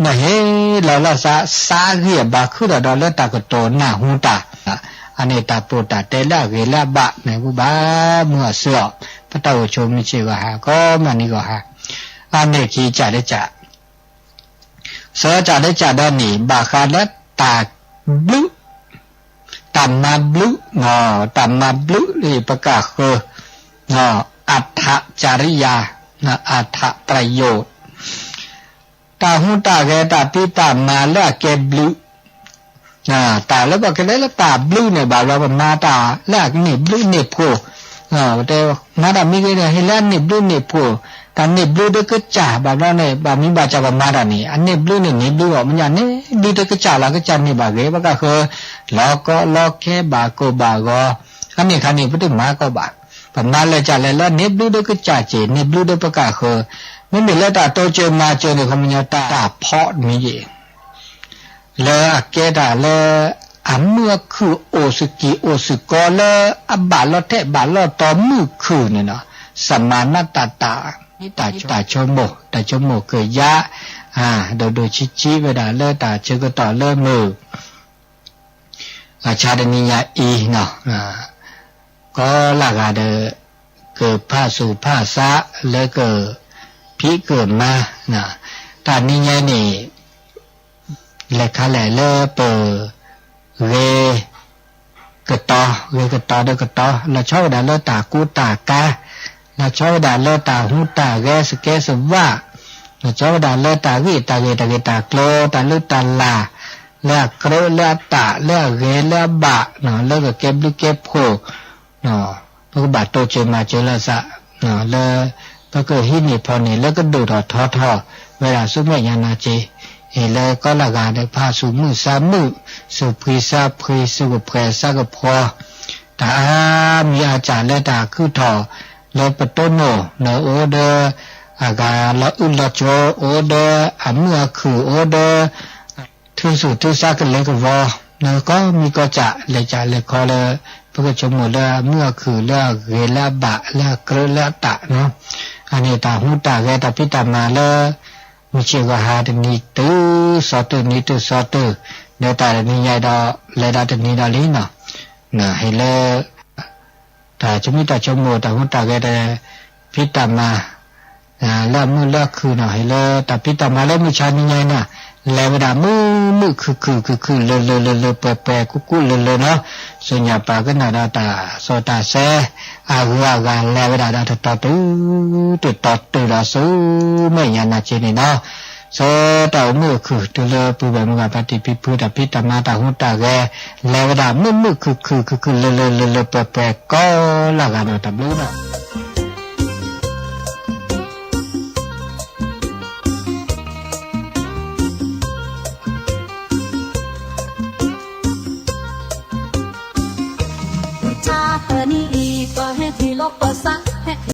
မ့ၢ်ဟ့ၣ်လီၤလီၤသး သးဂံၢ်အဘါခုၣ်ဒီးဒီးလၢတၢ်ကတိၤနၢ်ဟူတၢ်, အန့ၣ်တၢ်ပိာ်တၢ်တဲလၢအဂ့ၤလၢအဘၣ်န့ၣ် ပဘၣ်မုာ်အီၤစၢၤအီၤ, ပတၢ်အိၣ်ဆိးမုၢ်ဆ့ၣ်ဂီၤဟါ ကိးမုၢ်နံၤဂီၤဟါ အါန့ၢ်ခံကၢ်တကၢ်, သၢကၢ်တကၢ်ဒီးန့ၣ် ဘၣ်ဃးလၢတၢ်ဘျုး, တၢ်မၤဘျုး, တၢ်မၤဘျုး ပကဃၢၤ, အထၣ်ကရိယၤ, အထၣ်ပရယိာ်, တၢ်ဟူးတၢ်ဂဲၤ တၢ်ဖံးတၢ်မၤလၢအကဲဘျုး တၢ်လၢပှၤကတဲလၢတၢ်ဘျုးန့ၣ် ဘၣ်ဘျီပမၤတၢ်လၢအန့ၢ်ဘျုးန့ၢ်ဖှိၣ်, ပတဲမၤတၢ်မံၤဂ့ၤန့ၣ် ဟ့ၣ်လၢအန့ၢ်ဘျုးန့ၢ်ဖှိၣ်, တၢ်န့ၢ်ဘျုးဒၢကစၢ် ဘၣ်ဘျီန့ၣ် ဘၣ်မံၤဘၣ်စၢ်ပမၤတၢ်န့ၣ် အန့ၢ်ဘျုးန့ၢ်န့ၢ်ဘျုးအီၤ မ့ၢ်ညါန့ၢ်ဘျုးဒၢကစၢ်လီၤ ကစၢ်န့ၢ်ဘၣ်ဂ့ၤ ပကဃၢၤ လီၤကီလီၤခဲဘၣ်ကိၢ်ဘၣ်ဂီၤ, အန့ၣ်ခါန့ၣ် ပတမၤကီးဘၣ်, ပမၤလဲၤကၢ်လဲၤလၢန့ၢ်ဘျုးဒၢကစၢ်က့ၤ န့ၢ်ဘျုးဒၢပကဃၢၤ, မ့မ့ၢ်လၢတၢ်တိစၢၤမၤစၢၤန့ၣ် ခီပညီတၢ်ဖီးတမံၤယံၤ လၢအကဲတၢ်လၢ အမုာ်အခုၣ်အိၣ်စကံၢ်အိၣ်စ့ၢ်ကီးလၢ အဘၣ်လီၤထဲးဘၣ်လီၤတီၤမုာ်ခုၣ်န့ၣ်လီၤ, သမၢနတၢ်တၢ်, တၢ်ဆိကမိၣ် တၢ်ဆိကမိၣ်ကယါ, ဒိၣ်ဒိၣ်ဆံးဆံးဝဲဒၣ်လၢတၢ်ဆၢကတီၢ်လၢမုၢ် အဆါတနံၤညါအံၤ ကိးလၢဂၤဒီး ကဖၣ်ဆူးဖၣ်ဆါ လၢကဖံးကမၤ, တၢ်နံၤညါန့ၣ် လဲၤခါလဲၣ်လၢပ ဂ့ၤကတီၤ ဂ့ၤကတီၤဒီးကတီၤ လီၤဆီဝဲဒၣ်လၢတၢ်ကူတၢ်ကၤ, လီၤဆီဝဲဒၣ်လၢတၢ်ဟူးတၢ်ဂဲၤစကဲစဝါ, လီၤဆီဝဲဒၣ်လၢတၢ်ဂ့ၢ်တၢ်ဂ့ၤတၢ်ဂ့ၢ်တၢ်ကျိၤ တၢ်လုၢ်တၢ်လၢ် လၢအကြၢးလၢအတၢ် လၢအဂ့ၤလၢအဘၣ် လၢကကဲဘျုးကဲဖှိၣ် ပကဘၣ်တိစၢၤမၤစၢၤလိာ်သး လၢ ပကဟံးန့ၢ်ဖီၣ်န့ၢ်လၢကဒိၣ်ထီၣ်ထီထီၣ် ဝဲဒၣ်ဆူမဲာ်ညါနၤက့ၤ, အ့ၣ်လၢကိးလၢဂၤဒီးဖၣ်ဆူးမုာ်ဆါမုာ် ဆူးဖှံဆါဖှံ ဆူးကဖှဲးဆါကဖှီ, တၢ်အါမံၤအါစှၤလၢတၢ်ခုၣ်ထီၣ် လၢပတိၢ်နီၣ် လၢအိၣ်ဒီး အဂၤလီၤအုၣ်လီၤကၠိ အိၣ်ဒီးအမုာ်အခုၣ် အိၣ်ဒီး ထူၣ်စုၣ်ထူၣ်ဆါကလဲၤကဝီၤ လၢကိးမံၤကိးစှၤ လဲၤကၢ်လဲၤခီလၢ ပကဆိကမိၣ်လၢအမုာ်အခုၣ်လၢအဂ့ၤလၢအဘၣ်လၢအကြၢးလၢအတၢ်နီၤ, အန့ၣ်တၢ်ဟူးတၢ်ဂဲၤတၢ်ဖံးတၢ်မၤလၢ မုၢ်ဆ့ၣ်ဂီၤဟါတနံၤတုၤစီၤတုၤနံၤတုၤစီၤတုၤ ဒီးတၢ်တနံၤညါဒီး လဲၤဒီးတနံၤဒီးလံနီၤ, ဟ့ၣ်လၢ တၢ်ဆိကမိၣ်တၢ်ဆိကမိၣ် တၢ်ဟူးတၢ်ဂဲၤတၢ်ဖံးတၢ်မၤ လၢအမုာ်လၢအခုၣ်နီၤ ဟ့ၣ်လၢတၢ်ဖံးတၢ်မၤလၢမုၢ်ဆါနံၤညါအံၤနီၤ လဲၤဝဲဒၣ်မုာ်မုာ်ခုၣ်ခုၣ်ခုၣ်ခုၣ်လၢာ်လၢာ်လၢာ်လၢာ်ပှဲၤပှဲၤကူကူလၢာ်လၢာ်နီၤ, သ့ၣ်ညါပာ်ကနၣ်ဒီးတၢ်စီတၢ်ဆှံ အဂုၤအဂၤလဲၤဝဲဒၣ်ဒီးတတီၤတုၤ တတီၤတုၤဒီးဆူမဲာ်ညါနၤက့ၤန့ၣ်နီၤ, ဆၢတၢ်အိၣ်မုာ်အခုၣ်တုၤလၢပုၢ်ဝဲၢ်မုၢ်ဂၤဖါတံၢ်ဖံဖု တၢ်ဖံးတၢ်မၤတၢ်ဟူးတၢ်ဂဲၤ လဲၤဝဲဒၣ်မုာ်မုာ်ခုၣ်ခုၣ်ခုၣ်ခုၣ်လၢာ်လၢာ်လၢာ်လၢာ်ပှဲၤပှဲၤကိးလၢဂၤဒီးတၢ်ဘျုးနီၤ